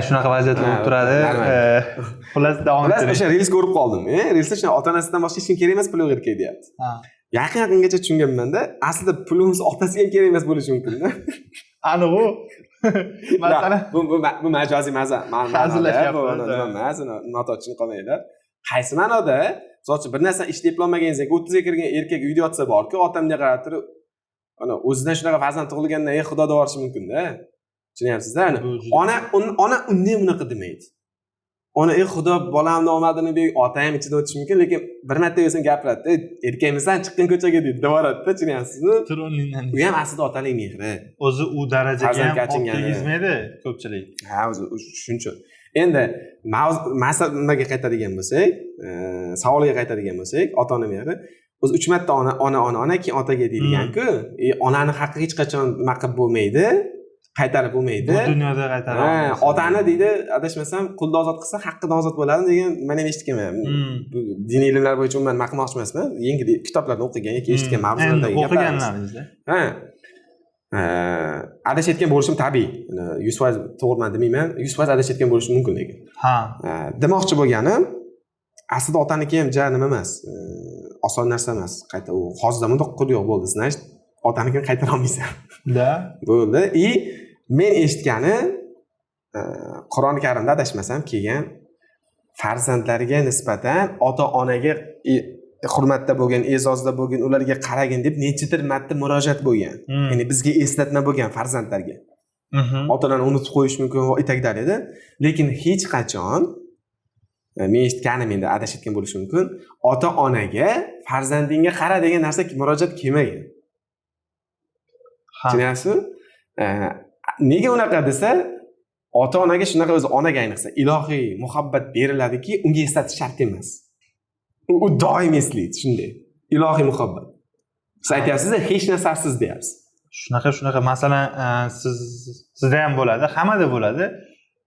Shunaqa vaziyatlar bo'lib turadi. Normal. Xullas, davom Xullas, ettiring. o'sha reels ko'rib qoldim. Reelsda shunaqa, ota onasidan boshqa hech kim kerak emas puli yo'q erkak deyapti. Yaqin yaqingacha tushunganmanda, aslida pulimiz otasiga ham kerak emas bo'lishi mumkinda. Aniq u. Masalan, Bu majoziy ma'noda, Hazillashyapmiz, bu nima emas, uni noto'g'ri tushunib qolmanglar. Qaysi ma'noda? Misol uchun, bir narsani ishda eplolmaganingizdan keyin 30ga kirgan erkak uyda yotsa borku, otamga qarab turib, ana o'zidan shunaqa farzand tug'ilgandan ey xudo deb yuborishi mumkinda. Tushunyapsizda? Ana Bu juda- ona undan ham bunaqa demaydi. Ona ey xudo bolamni omadini ber, ota ham ichidan o'tishi mumkin, lekin bir marta bo'lsa gapiradi, erkakmisan, chiqqin ko'chaga deydi, deb yuboradida, tushunyapsizmi? Tur o'rningdan. U ham aslida otalik mehri. O'zi u darajaga ham Farzandga olib achingan. tegizmaydi ko'pchilik. Ha, o'zi shuning uchun. Endi nimaga qaytadigan bo'lsak, savolga qaytadigan bo'lsak, ota ona mehri o'zi 3 marta ona, ona, ona, ona, keyin otaga deyilgan-ku. Onani haqqi hech qachon nima qilib bo'lmaydi, qaytarib bo'lmaydi. Bu dunyoda qaytara Ha, olmaysiz. otani deydi, adashmasam, qulni ozod qilsa haqqidan ozod bo'ladi degan, man ham eshitganman. Bu diniy ilmlar bo'yicha umuman nima qilmoqchi emasman. Yangi kitoblarda o'qigan yoki eshitgan mavzulardagi Endi gaplarimiz. o'qiganlaringizda. Ha. Adashayotgan bo'lishim tabiiy. 100% to'g'riman demayman, 100% adashayotgan bo'lishim mumkin lekin. Ha. Demoqchi bo'lganim, aslida otaniki ham ja nima emas, oson narsa emas. Qayta u hozir zamonda qul yo'q bo'ldi, значит, otanikini qaytara olmaysan. Da. Bo'ldi. И men eshitganim, Qur'oni Karimda adashmasam kelgan, farzandlariga nisbatan ota-onaga hurmatda bo'lgin, e'zozda bo'lgin, ularga qaragin deb nechidir marta murojaat bo'lgan. Ya'ni bizga eslatma bo'lgan farzandlarga. Ota-onani unutib qo'yish mumkin va и так далее. Lekin hech qachon, men eshitganim, endi adashayotgan bo'lishi mumkin, ota-onaga farzandingga qara degan narsa murojaat kelmagan. Ha. Tushunyapsizmi? Nega unaqa desa, ota-onaga shunaqa, o'zi onaga ayniqsa ilohiy muhabbat beriladiki, unga eslatish shart emas. U doim eslaydi shunday. Ilohiy muhabbat. Siz aytyapsiz, hech narsasiz deyapsiz. Shunaqa masalan, sizda ham bo'ladi, hammada bo'ladi.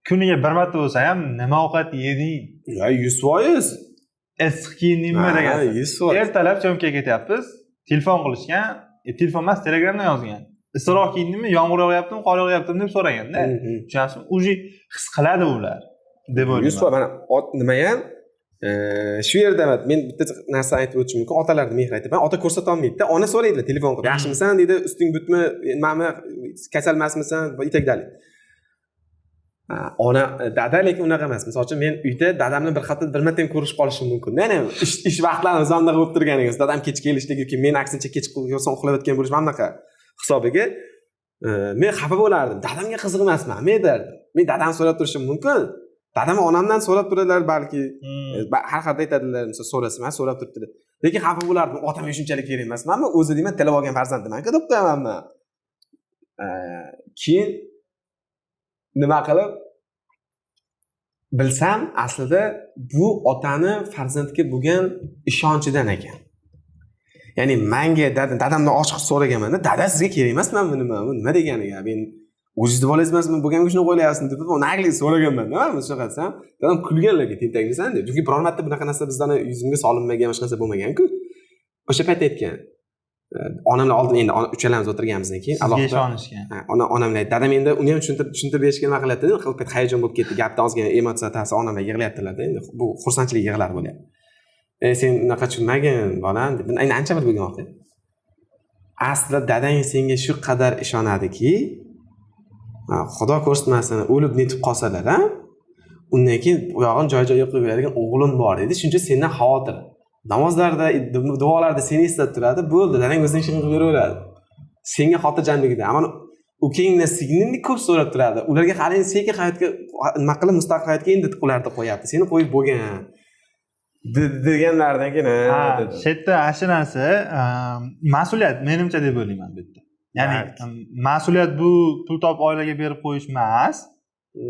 Kuniga bir marta bo'lsa ham nima ovqat yeding? Ya 100%. Issiq kiyindingmi degan. 100%. Ertalab syomkaga ketyapmiz, telefon qilishgan, telefon emas, Telegramdan yozgan. Issiqroq kiyindingmi, yomg'ir yog'yaptimi, qor yog'yaptimi deb so'raganda, tushunyapsizmi? Уже his qiladi ular deb o'ylayman. 100% mana nima ham shu yerda men bitta narsa aytib o'tishim mumkin. Otalarni mehr aytaman. Ota ko'rsata olmaydi-da, ona so'raydilar telefon qilib. Yaxshimisan deydi, usting butmi, nimami, kasal emasmisan va и так далее. Ona dada lekin unaqa emas. Misol uchun men uyda dadam bilan bir haftada bir marta ham ko'rishib qolishim mumkin. Ya'ni ish vaqtlarimiz anaqa bo'lib turgan ekan. Dadam kech kelishligi yoki men aksincha kech ko'rsam uxlayotgan bo'lishim anaqa hisobiga men xafa bo'lardim. Dadamga qiziq emasman, men derdim. Men dadam so'rab turishim mumkin. Dadam onamdan so'rab turadilar balki. Har xil aytadilar, misol so'rasa, men so'rab turibdi. Lekin xafa bo'lardim. Otamga shunchalik kerak emasmanmi? O'zi deyman, tilab olgan farzandiman-ku deb qo'yaman men. Keyin nima qilib bilsam, aslida bu otani farzandga bo'lgan ishonchidan ekan. Ya'ni menga dadamdan ochiq so'raganman-da, dada sizga kerak emasmanmi nima? Bu nima degani gap? Men o'zingizni bolangiz emasmi, bo'lganga shuni qo'ylayapsiz deb naglik so'raganman-da, men shunaqa desam, dadam kulganlarga tentakmisan deb. Chunki biror marta bunaqa narsa bizdan yuzimga solinmagan, boshqa narsa bo'lmagan-ku. O'sha payt aytgan. Onamlar oldin endi uchalamiz o'tirganimizdan keyin sizga ishonishgan. Onamlar aytdi, dadam endi uni ham tushuntirib berishga nima qilyapti dedi. Xil payt hayajon bo'lib ketdi, gapdan ozgina emotsiya ta'sir onamlar yig'layaptilar-da, endi bu xursandchilik yig'lar bo'lyapti. Sen unaqa tushunmagin bolam deb. Endi ancha bir bo'lgan vaqt. Aslida dadang senga shu qadar ishonadiki, Xudo ko'rsatmasin, o'lib netib qolsalar, ha? Undan keyin u yog'ini joy-joyiga qo'yib beradigan o'g'lim bor dedi. Shuncha sendan xavotir. Namozlarda, duolarda seni eslab turadi. Bo'ldi, dadang o'zining ishini qilib beraveradi. Senga xotirjamligida. Ammo ukangni, singlingni ko'p so'rab turadi. Ularga hali sekin hayotga nima qilib mustaqil hayotga endi ularni qo'yapti. Seni qo'yib bo'lgan deganlaridan keyin ha, shu yerda shu narsa mas'uliyat menimcha deb o'ylayman bu yerda. Ya'ni mas'uliyat bu pul topib oilaga berib qo'yish emas.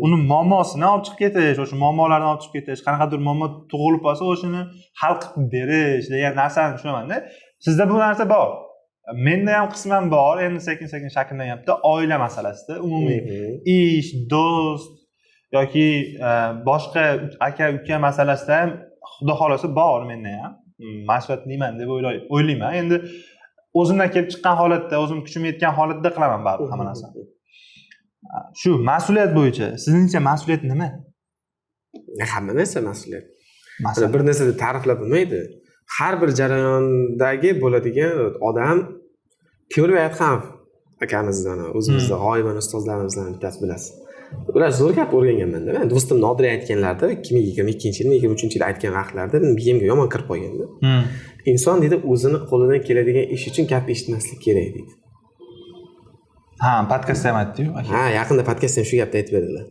Uni muammosini olib chiqib ketish, o'sha muammolarni olib chiqib ketish, qanaqadir muammo tug'ilib qolsa o'shani hal qilib berish degan narsani tushunaman-da. Sizda bu narsa bor. Menda ham qisman bor, endi sekin-sekin shakllanyapti. Oila masalasida umumiy ish, do'st yoki boshqa aka uka masalasida ham xudo xolasa bor menda ham. Mas'uliyatliman deb o'ylayman. Endi o'zimdan kelib chiqqan holatda, o'zim kuchim yetgan holatda qilaman baribir hamma narsani. Shu mas'uliyat bo'yicha sizningcha mas'uliyat nima? Hamma narsa mas'uliyat. Bir narsa deb ta'riflab bo'lmaydi. Har bir jarayondagi bo'ladigan odam Temurbek Adhamov akamizdan, o'zimizda g'oyibona ustozlarimizdan bittasi bilasiz. Ular zo'r gap o'rganganman-da. Men do'stim Nodira aytganlarida 2022-yilmi, 2023-yil aytgan vaqtlarida miyamga yomon kirib qolganda. Inson deydi, o'zini qo'lidan keladigan ish uchun gap eshitmaslik kerak deydi. Ha, podkastda ham aytdi-yu. Ha, yaqinda podkastda ham shu gapni aytib berdilar.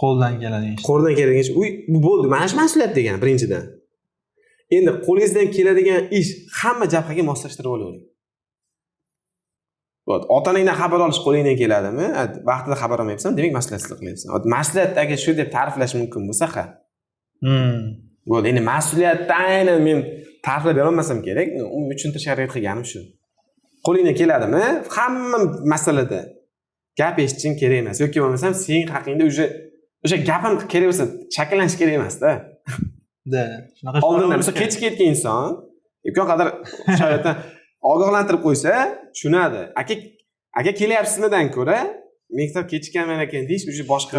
Qo'ldan keladigan ish. Qo'ldan keladigan ish. Uy, bu bo'ldi. Mana shu mas'uliyat degan birinchidan. Endi qo'lingizdan keladigan ish hamma jabhaga moslashtirib olavering. Вот, ota-onangdan xabar olish qo'lingdan keladimi? Vaqtida xabar olmayapsan, demak mas'uliyatsizlik qilyapsan. Mas'uliyat agar shu deb ta'riflash mumkin bo'lsa, ha. Bo'ldi. Endi mas'uliyatni aynan men ta'riflab bera olmasam kerak, umumiy tushuntirishga harakat qilganim shu. Qo'lingdan keladimi? Hamma masalada gap eshitishing kerak emas yoki bo'lmasam sen haqingda o'sha gapim kerak bo'lsa shakllanish kerak emas-da. Da, shunaqa oldindan misol kech ketgan inson imkon qadar sharoitdan ogohlantirib qo'ysa tushunadi. Aka kelyapsizmidan ko'ra maktab kechikkanman ekan deyish уже boshqa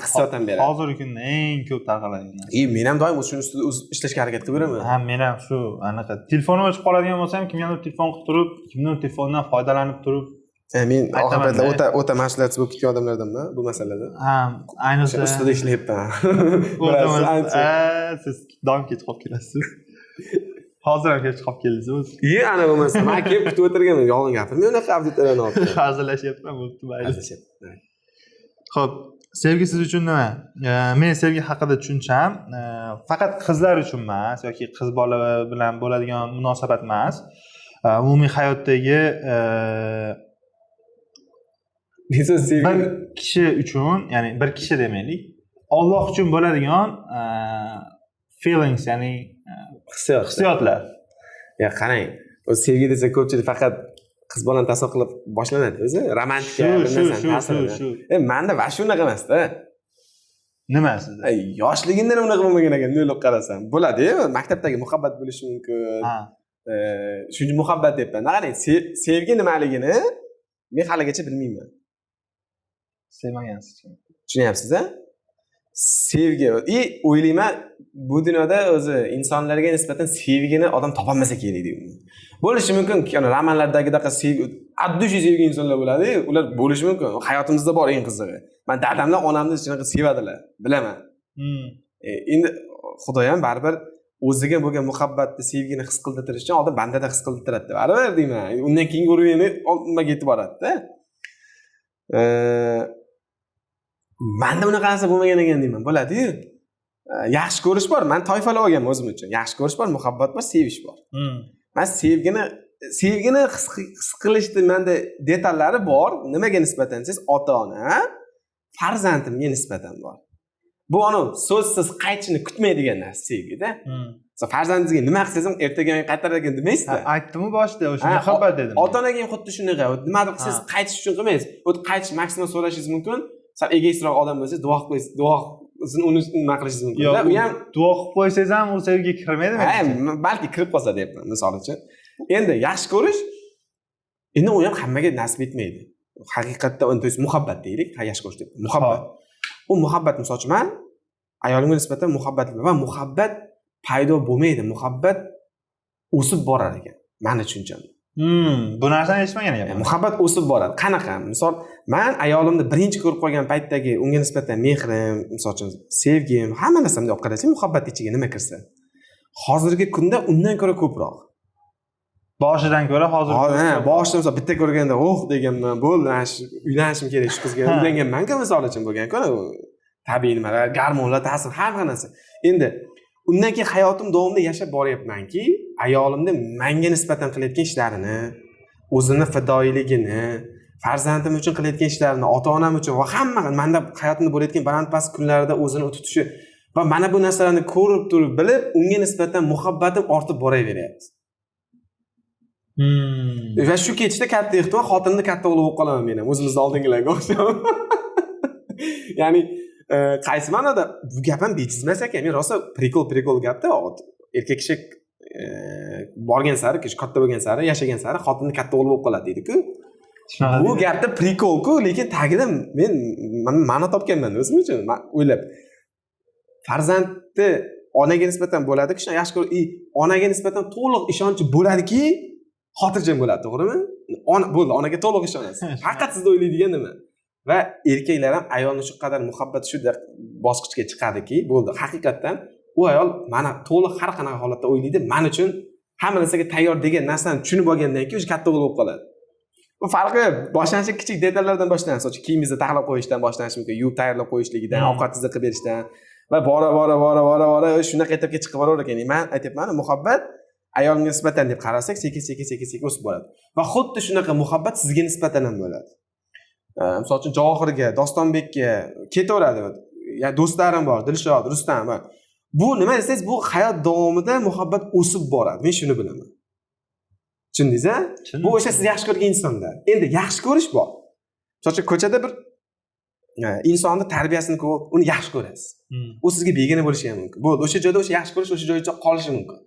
hissiyot ham beradi. Hozirgi kunda eng ko'p tarqaladigan narsa. Men ham doim shuni ustida ishlashga harakat qilib yuraman. Ha, men ham shu anaqa telefonim o'chib qoladigan bo'lsa ham kimgadir telefon qilib turib, kimnidir telefonidan foydalanib turib. Men oxir paytlar o'ta mas'uliyatsiz bo'lib ketgan odamlardanman bu masalada. Ha, ayniqsa ustida ishlayapman. Siz doim kech qolib kelasiz. Hozir ham kech qolib keldingiz o'zi. Ana bo'lmasa, men kelib kutib o'tirganman, yolg'on gapirmay unaqa auditoriyani olib. Hazillashyapman, bo'pti, mayli. Xo'p, sevgi siz uchun nima? Men sevgi haqida tushuncham faqat qizlar uchun emas yoki qiz bola bilan bo'ladigan munosabat emas. Umumiy hayotdagi bir kishi uchun, ya'ni bir kishi demaylik, Alloh uchun bo'ladigan feelings, ya'ni hissiyotlar. Ya qarang, O'zi sevgi desa ko'pchilik faqat qiz bolani tasavvur qilib boshlanadi o'zi, romantika bir narsani ta'sirida. Shu. Manda вообще unaqa emasda. Nima sizda? Yoshligimdan unaqa bo'lmagan ekan, o'ylab qarasam. Bo'ladi-yu, maktabdagi muhabbat bo'lishi mumkin. Shuncha muhabbat deyapman. Qarang, sevgi nimaligini men haligacha bilmayman. Sevmagansiz. Tushunyapsiz a? Sevgi. И o'ylayman, bu dunyoda o'zi insonlarga nisbatan sevgini odam topolmasa kerak deyman. Bo'lishi mumkin, romanlardagidaqa sevgi, от души sevgan insonlar bo'ladi, ular bo'lishi mumkin. Hayotimizda bor eng qizig'i. Man dadamlar onamni shunaqa sevadilar, bilaman. Endi Xudo ham baribir o'ziga bo'lgan muhabbatni, sevgini his qildirtirish uchun oldin bandada his qildirtiradi, baribir deyman. Undan keyingi уровень nimaga yetib boradi-da. Manda unaqa narsa bo'lmagan ekan deyman. Bo'ladi-yu. Yaxshi ko'rish bor. Man toifalab olganman o'zim uchun. Yaxshi ko'rish bor, muhabbat bor, sevish bor. Man sevgini his qilishni menda detallari bor. Nimaga nisbatan desangiz, ota-ona, farzandimga nisbatan bor. Bu anu so'zsiz qaytishini kutmaydigan narsa sevgida. Farzandingizga nima qilsangiz ham ertaga men qaytarar ekan demaysizda. Aytdim-ku boshida, o'sha muhabbat dedim. Ota-onaga ham xuddi shunaqa. Nimadir qilsangiz qaytish uchun qilmaysiz. Qaytish maksimum so'rashingiz mumkin. Sal egoistroq odam bo'lsangiz duo qilib qo'ysiz, duo uni nima qilishingiz mumkin. Yo'q, u ham duo qilib qo'ysangiz ham u sevgi kirmaydi menimcha. Balki kirib qolsa deyapman, misol uchun. Endi yaxshi ko'rish, endi u ham hammaga nasib etmaydi. Haqiqatda, to есть muhabbat deylik, yaxshi ko'rish deb. Muhabbat. U muhabbat, misol uchun, man ayolimga nisbatan muhabbatli va muhabbat paydo bo'lmaydi, muhabbat o'sib borar ekan, mani tushunchamda. Bu narsani eshitmagan ekanman. Muhabbat o'sib boradi. Qanaqa? Misol, man ayolimni birinchi ko'rib qolgan paytdagi unga nisbatan mehrim, misol uchun, sevgim, hamma narsamni olib qarasak, muhabbat ichiga nima kirsa, hozirgi kunda undan ko'ra ko'proq. Boshidan ko'ra hozir. Ha, boshida misol bitta ko'rganda, "Oh" deganman, bo'ldi, mana shu uylanishim kerak shu qizga. Uylanganman-ku, misol uchun bo'lgan-ku, tabiiy nimalar, gormonlar ta'sir, hamma narsa. Endi undan keyin hayotim davomida yashab boryapmanki, ayolimni menga nisbatan qilayotgan ishlarini, o'zini fidoyiligini, farzandim uchun qilayotgan ishlarini, ota-onam uchun va hamma menda hayotimda bo'layotgan baland-past kunlarda o'zini tutishi va mana bu narsalarni ko'rib turib, bilib, unga nisbatan muhabbatim ortib boraveryapti. Va shu ketishda katta ehtimol xotinni katta o'g'li bo'lib qolaman men ham, o'zimizni oldingilarga o'xshab. Ya'ni qaysi ma'noda bu gap ham bejiz emas ekan. Men rosa prikol gapda, erkak kishi borgan sari, kishi katta bo'lgan sari, yashagan sari xotinni katta o'g'li bo'lib qoladi deydi-ku. Bu gapda prikol-ku, lekin tagida men ma'no topganman o'zim uchun, o'ylab. Farzandni onaga nisbatan bo'ladi, kishi yaxshi ko'rib, onaga nisbatan to'liq ishonchi bo'ladiki, xotirjam bo'ladi, to'g'rimi? Ona bo'ldi, onaga to'liq ishonasiz. Faqat sizda o'ylaydigan nima? Va erkaklar ham ayolni shu qadar muhabbat shu bosqichga chiqadiki, bo'ldi. Haqiqatdan u ayol mana to'liq har qanaqa holatda o'ylaydi, men uchun hamma narsaga tayyor degan narsani tushunib olgandan keyin o'sha katta o'g'il bo'lib qoladi. Bu farqi boshlanishi kichik detallardan boshlanadi. Masalan, kiyimingizni taxlab qo'yishdan boshlanishi mumkin, yuvib tayyorlab qo'yishligidan, ovqatingizni qilib berishdan va bora bora bora bora bora shunaqa etapga chiqib borar ekan. Men aytyapman, muhabbat ayolga nisbatan deb qarasak, sekin sekin sekin sekin o'sib boradi. Va xuddi shunaqa muhabbat sizga nisbatan ham bo'ladi. Misol uchun Javohirga, Dostonbekka ketaveradi. Ya do'stlarim bor, Dilshod, Rustam va bu nima desangiz, bu hayot davomida muhabbat o'sib boradi. Men shuni bilaman. Tushundingiz-a? Bu o'sha siz yaxshi ko'rgan insonda. Endi yaxshi ko'rish bor. Misol uchun ko'chada bir insonni tarbiyasini ko'rib, uni yaxshi ko'rasiz. U sizga begona bo'lishi ham mumkin. Bo'ldi, o'sha joyda o'sha yaxshi ko'rish o'sha joycha qolishi mumkin.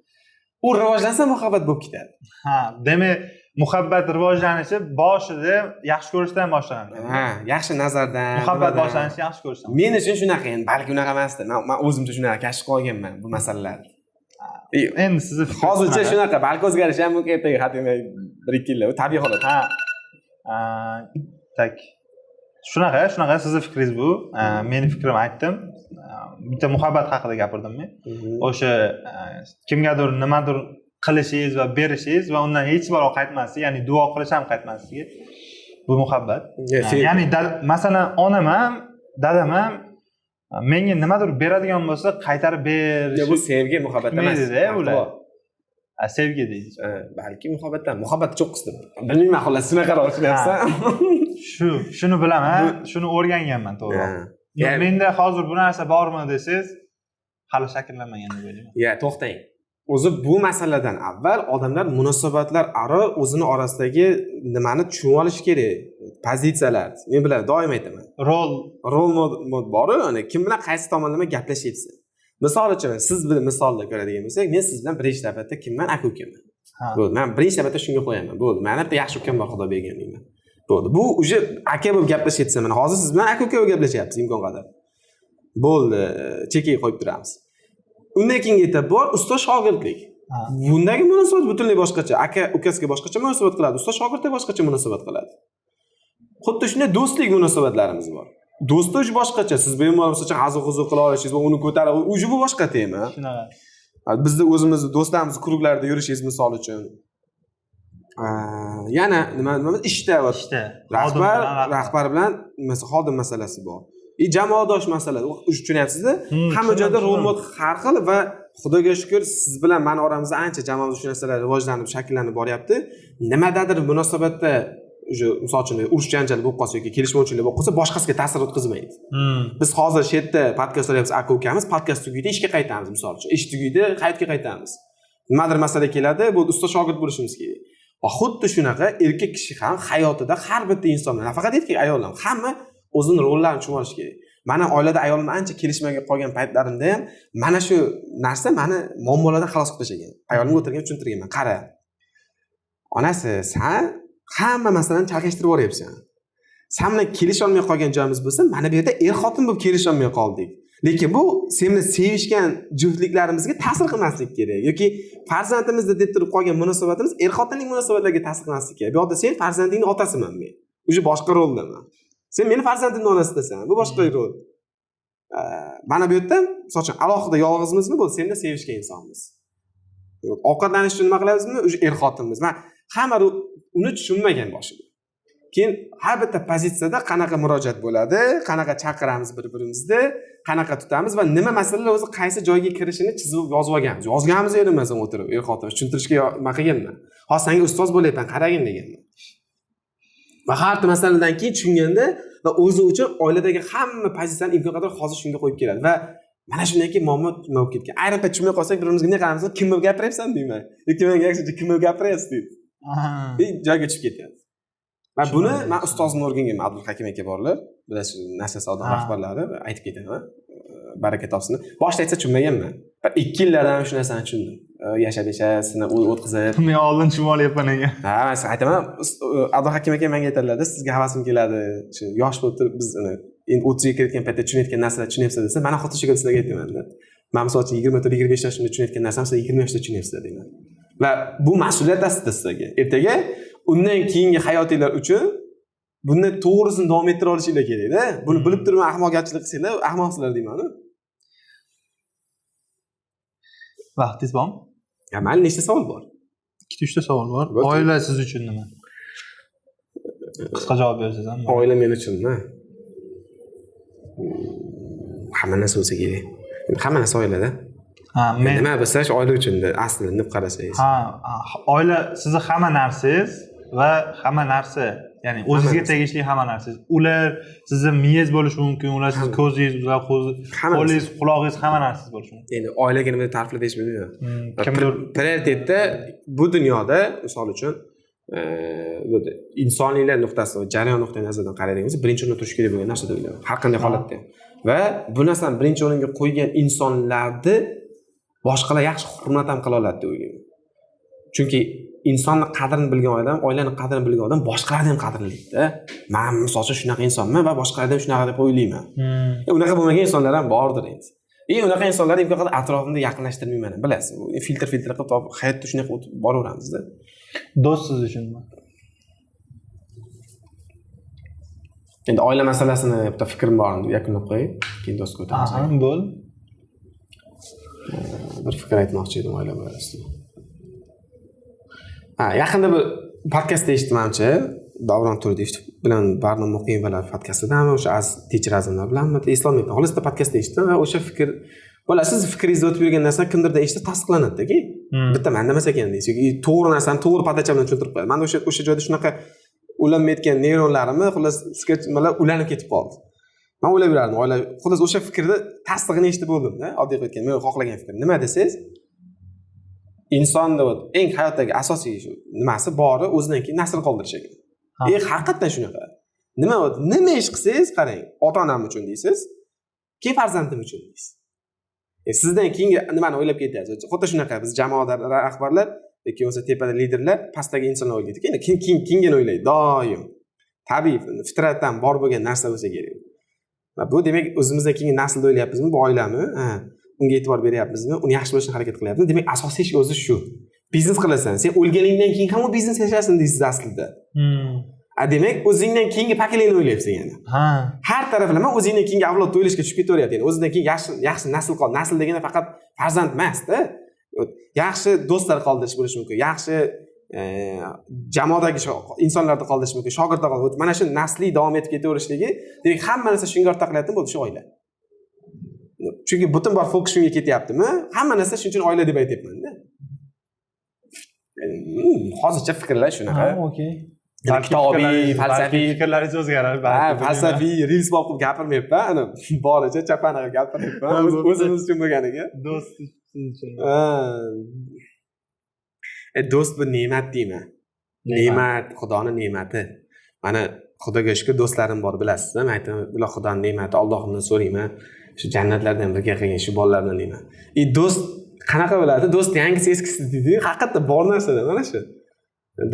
U rivojlansa muhabbat bo'lib ketadi. Ha, demak, muhabbat rivojlanishi boshida yaxshi ko'rishdan boshlanadi. Ha, yaxshi nazardan. Muhabbat boshlanishi yaxshi ko'rishdan. Men uchun shunaqa, endi balki unaqa emasdir. Men o'zimcha shunaqa kashf qilib olganman bu masalalarni. Endi sizni hozircha shunaqa, balki o'zgarishi ham mumkin ertaga, hatto 1-2 yilda, bu tabiiy holat. Ha. Tak. Shunaqa sizni fikringiz bu. Meni fikrim aytdim. Bitta muhabbat haqida gapirdim men. O'sha kimgadir nimadir qilishingiz va berishingiz va undan hech bor qaytmasligi, ya'ni duo qilish ham qaytmasligi, bu muhabbat. Ya'ni masalan, onam ham, dadam ham menga nimadir beradigan bo'lsa, qaytarib berish. Bu sevgi, muhabbat emas. Ular. Sevgi deysiz. Balki muhabbatdan, muhabbat cho'qqisidir. Bilmayman, xullas, shunaqaroq tushunyapsan. Shuni bilaman, shuni o'rganganman to'g'ri. Menda hozir bu narsa bormi desangiz, hali shakllanmagan deb o'ylayman. Ya, to'xtang. O'zi bu masaladan avval odamlar munosabatlar aro o'zini orasidagi nimani tushunib olishi kerak, pozitsiyalar. Men bularni doim aytaman. Rol Rol boru, ana kim bilan qaysi tomonlama gaplashyapsiz. Misol uchun siz bilan misolda ko'radigan bo'lsak, men siz bilan birinchi navbatda kimman? Aka ukaman. Bo'ldi. Men birinchi navbatda shunga qo'yaman. Bo'ldi. Meni bitta yaxshi ukam bor, Xudo bergan deyman. Bo'ldi. Bu уже aka bo'lib gaplashyapsan. Mana hozir siz bilan aka uka bo'lib gaplashyapsiz imkon qadar. Bo'ldi, chekkaga qo'yib turamiz. Undan keyingi etap bor, ustoz shogirdlik. Bundagi munosabat butunlay boshqacha. Aka ukasiga boshqacha munosabat qiladi, ustoz shogirdga boshqacha munosabat qiladi. Xuddi shunday do'stlik munosabatlarimiz bor. Do'stda уже boshqacha. Siz bemalol masalan hazil-huzul qila olishingiz va uni ko'tarib, уже bu boshqa tema. Shunaqa. Bizni o'zimizni do'stlarimiz круг larida yurishingiz misol uchun. Yana nima ishda va ishda rahbar rahbar bilan masalan xodim masalasi bor. Jamoadosh masala, tushunyapsizda? Hamma joyda rol mod har xil va Xudoga shukur siz bilan mani oramizda ancha jamoamiz shu narsalar rivojlanib, shakllanib boryapti. Nimadadir munosabatda уже misol uchun urush janjal bo'lib qolsa yoki kelishmovchilik bo'lib qolsa, boshqasiga ta'sir o'tkazmaydi. Biz hozir shu yerda podkast olyapmiz, aka ukamiz, podkast tugaydi, ishga qaytamiz misol uchun. Ish tugaydi, hayotga qaytamiz. Nimadir masala keladi, bu usta shogird bo'lishimiz kerak. Va xuddi shunaqa erkak kishi ham hayotida har bitta inson, nafaqat erkak, ayol ham, hamma o'zini rollarini tushunib olishi kerak. Mana oilada ayolim ancha kelishmay qolgan paytlarimda ham mana shu narsa meni muammolardan xalos qilib tashlagan. Ayolimga o'tirgan tushuntirganman. Qara, onasi, san hamma masalani chalkashtirib yuboryapsan. San bilan kelisha olmay qolgan joyimiz bo'lsa, mana bu yerda er-xotin bo'lib kelisha olmay qoldik. Lekin bu sen bilan sevishgan juftliklarimizga ta'sir qilmaslik kerak yoki farzandimizda deb turib qolgan munosabatimiz er-xotinlik munosabatlarga ta'sir qilmaslik kerak. Bu yerda sen farzandingning otasiman men. Уже boshqa roldaman. Sen meni farzandimning onasidasan. Bu boshqa rol. Mana bu yerda misol uchun alohida yolg'izmizmi? Bo'ldi, sen bilan sevishgan insonmiz. Ovqatlanish uchun nima qilamizmi? Уже er-xotinmiz. Men hamma uni tushunmagan boshida. Keyin har bitta pozitsiyada qanaqa murojaat bo'ladi, qanaqa chaqiramiz bir-birimizni, qanaqa tutamiz va nima masalalar o'zi qaysi joyga kirishini chizib yozib olganmiz. Yozganmiz endi masalan o'tirib, er-xotin tushuntirishga nima qilganman. Hozir senga ustoz bo'lyapman, qaragin deganman. Va har bitta masaladan keyin tushunganda va o'zi uchun oiladagi hamma pozitsiyani imkon qadar hozir shunga qo'yib keladi va mana shundan keyin muammo nima bo'lib ketgan. Ayrim payt tushunmay qolsak, bir-birimizga nima qilamiz? Kim bo'lib gapiryapsan deyman. Yoki menga aksincha kim bo'lib gapiryapsiz deydi. Joyga tushib ketyapti. Va buni men ustozimdan o'rganganman, Abdulhakim aka borlar, bilasiz, Nasr savdo rahbarlari, aytib ketaman. Baraka topsin. Boshida aytsa tushunmaganman. Bir 2 yillardan shu narsani tushundim. Yashab yashab, sinab o'tkazib. Men oldin tushunib olyapman ekan. Ha, men aytaman, Abdulhakim aka menga aytadilar, sizga havasim keladi. Shu yosh bo'lib turib biz endi 30 ga kirayotgan paytda tushunayotgan narsalar tushunyapsiz desa, mana xuddi shu gapni sizlarga aytaman-da. Men misol uchun 24-25 yoshimda tushunayotgan narsamni sizlar 20 yoshda tushunyapsizlar deyman. Va bu mas'uliyat aslida sizlarga. Ertaga undan keyingi hayotinglar uchun bundan to'g'risini davom ettira olishinglar kerak-da. Buni bilib turib ahmoqgarchilik qilsanglar, ahmoqsizlar deyman-ku. Vaqtingiz bormi? Ya, mayli, nechta savol bor? 2-3 ta savol bor. Oila siz uchun nima? Qisqa javob bersangiz ham. Oila men uchun nima? Hamma narsa bo'lsa kerak. Hamma narsa oilada. Ha, men nima bo'lsa shu oila uchun-da, aslida deb qarasangiz. Ha, oila sizni hamma narsangiz va hamma narsa, ya'ni o'zingizga tegishli hamma narsangiz. Ular sizni miyangiz bo'lishi mumkin, ular sizni ko'zingiz, ular qo'lingiz, qulog'ingiz, hamma narsangiz bo'lishi mumkin. Endi oilaga nima deb ta'riflab berish bilmayman. Kimdir prioritetda bu dunyoda misol uchun insoniylar nuqtasi va jarayon nuqtai nazaridan qaraydigan bo'lsak, birinchi o'rinda turishi kerak bo'lgan narsa deb o'ylayman. Har qanday holatda ham. Va bu narsani birinchi o'ringa qo'ygan insonlarni boshqalar yaxshi hurmat ham qila oladi deb o'ylayman. Chunki insonni qadrini bilgan odam, oilani qadrini bilgan odam boshqalarni ham qadrlaydi-da. Men misol uchun shunaqa insonman va boshqalarni ham shunaqa deb o'ylayman. Unaqa bo'lmagan insonlar ham bordir endi. Unaqa insonlarni imkon qadar atrofimda yaqinlashtirmayman, bilasiz. Filtr qilib topib hayotda shunaqa o'tib boraveramizda. Do'st siz uchunmi? Endi oila masalasini bitta fikrim bor, yakunlab qo'yay, keyin do'stga o'tamiz. Aha, bo'l. Bir fikr aytmoqchi edim oila borasida. Ha, yaqinda bir podkastda eshitdim-chi, Davron Turdiyev bilan Barno Muqimovalar podkastidami, o'sha Az Teacher Azimlar bilanmi, eslolmayman. Xullas, podkastda eshitdim va o'sha fikr, bola siz fikringizni o'tib yurgan narsa kimdirda eshitsa tasdiqlanadi-da. Bitta menda emas ekan deysiz yoki to'g'ri narsani to'g'ri podacha bilan tushuntirib qo'yadi. Menda o'sha joyda shunaqa ulanmayotgan neyronlarimni xullas nimalar ulanib ketib qoldi. Men o'ylab yurardim, oila xullas o'sha fikrni tasdig'ini eshitib bo'ldim-da, oddiy qilib aytganda, men xohlagan fikr. Nima desangiz, Insonni вот eng hayotdagi asosiy shu nimasi bori o'zidan keyin nasl qoldirish ekan. Haqiqatdan shunaqa. Nima, вот nima ish qilsangiz, qarang, ota onam uchun deysiz, keyin farzandim uchun deysiz. Sizdan keyingi nimani o'ylab ketyapsiz. Xuddi shunaqa biz jamoada rahbarlar yoki bo'lmasa tepada liderlar pastdagi insonlar o'ylaydi. Keyin keyingini o'ylaydi doim. Tabiiy, fitratdan bor bo'lgan narsa bo'lsa kerak. Va bu demak o'zimizdan keyingi naslni o'ylayapmizmi, bu oilami? Ha, unga e'tibor beryapmizmi? Uni yaxshi bo'lishini harakat qilyapmizmi? Demak, asosiy ish o'zi shu. Biznes qilasan, sen o'lganingdan keyin ham u biznes yashasin deysiz aslida. A demak, o'zingdan keyingi поколение ni o'ylayapsan yana. Har taraflama o'zingdan keyingi avlodni o'ylashga tushib ketaveryapti. Ya'ni o'zidan keyin yaxshi yaxshi nasl qol. Nasl degani faqat farzand emas-da. Yaxshi do'stlar qoldirish bo'lishi mumkin, yaxshi jamoadagi insonlarni qoldirish mumkin, shogirdlar qoldirish. Mana shu nasliy davom etib ketaverishligi, demak, hamma narsa shunga ortaqlayapti, bo'ldi, shu oila. Chunki butun bor fokus shunga ketyaptimi? Hamma narsa shuning uchun oila deb aytyapman-da. Hozircha fikrlar shunaqa. Ha, okey. Yani Balki kitobiy, balki falsafiy. fikrlaringiz o'zgarar. Ha, Balki, bilmayman. falsafiy reels bop qilib gapirmayapman, ana boricha chapana qilib gapirmayapman. Ha, bo'pti. O'zimiz uchun bo'lganiga. Do'st siz uchun. Ha. Do'st bu ne'mat deyman. Ne'mat, Xudoni ne'mati. Mana Xudoga shukur, do'stlarim bor, bilasiz, men aytaman, bular Xudoni ne'mati, Allohimdan so'rayman. Shu jannatlardan birga qilgin shu bolalardan deyman. И do'st qanaqa bo'ladi? Do'st yangisi eskisi deydi. Haqiqatda bor narsada mana shu.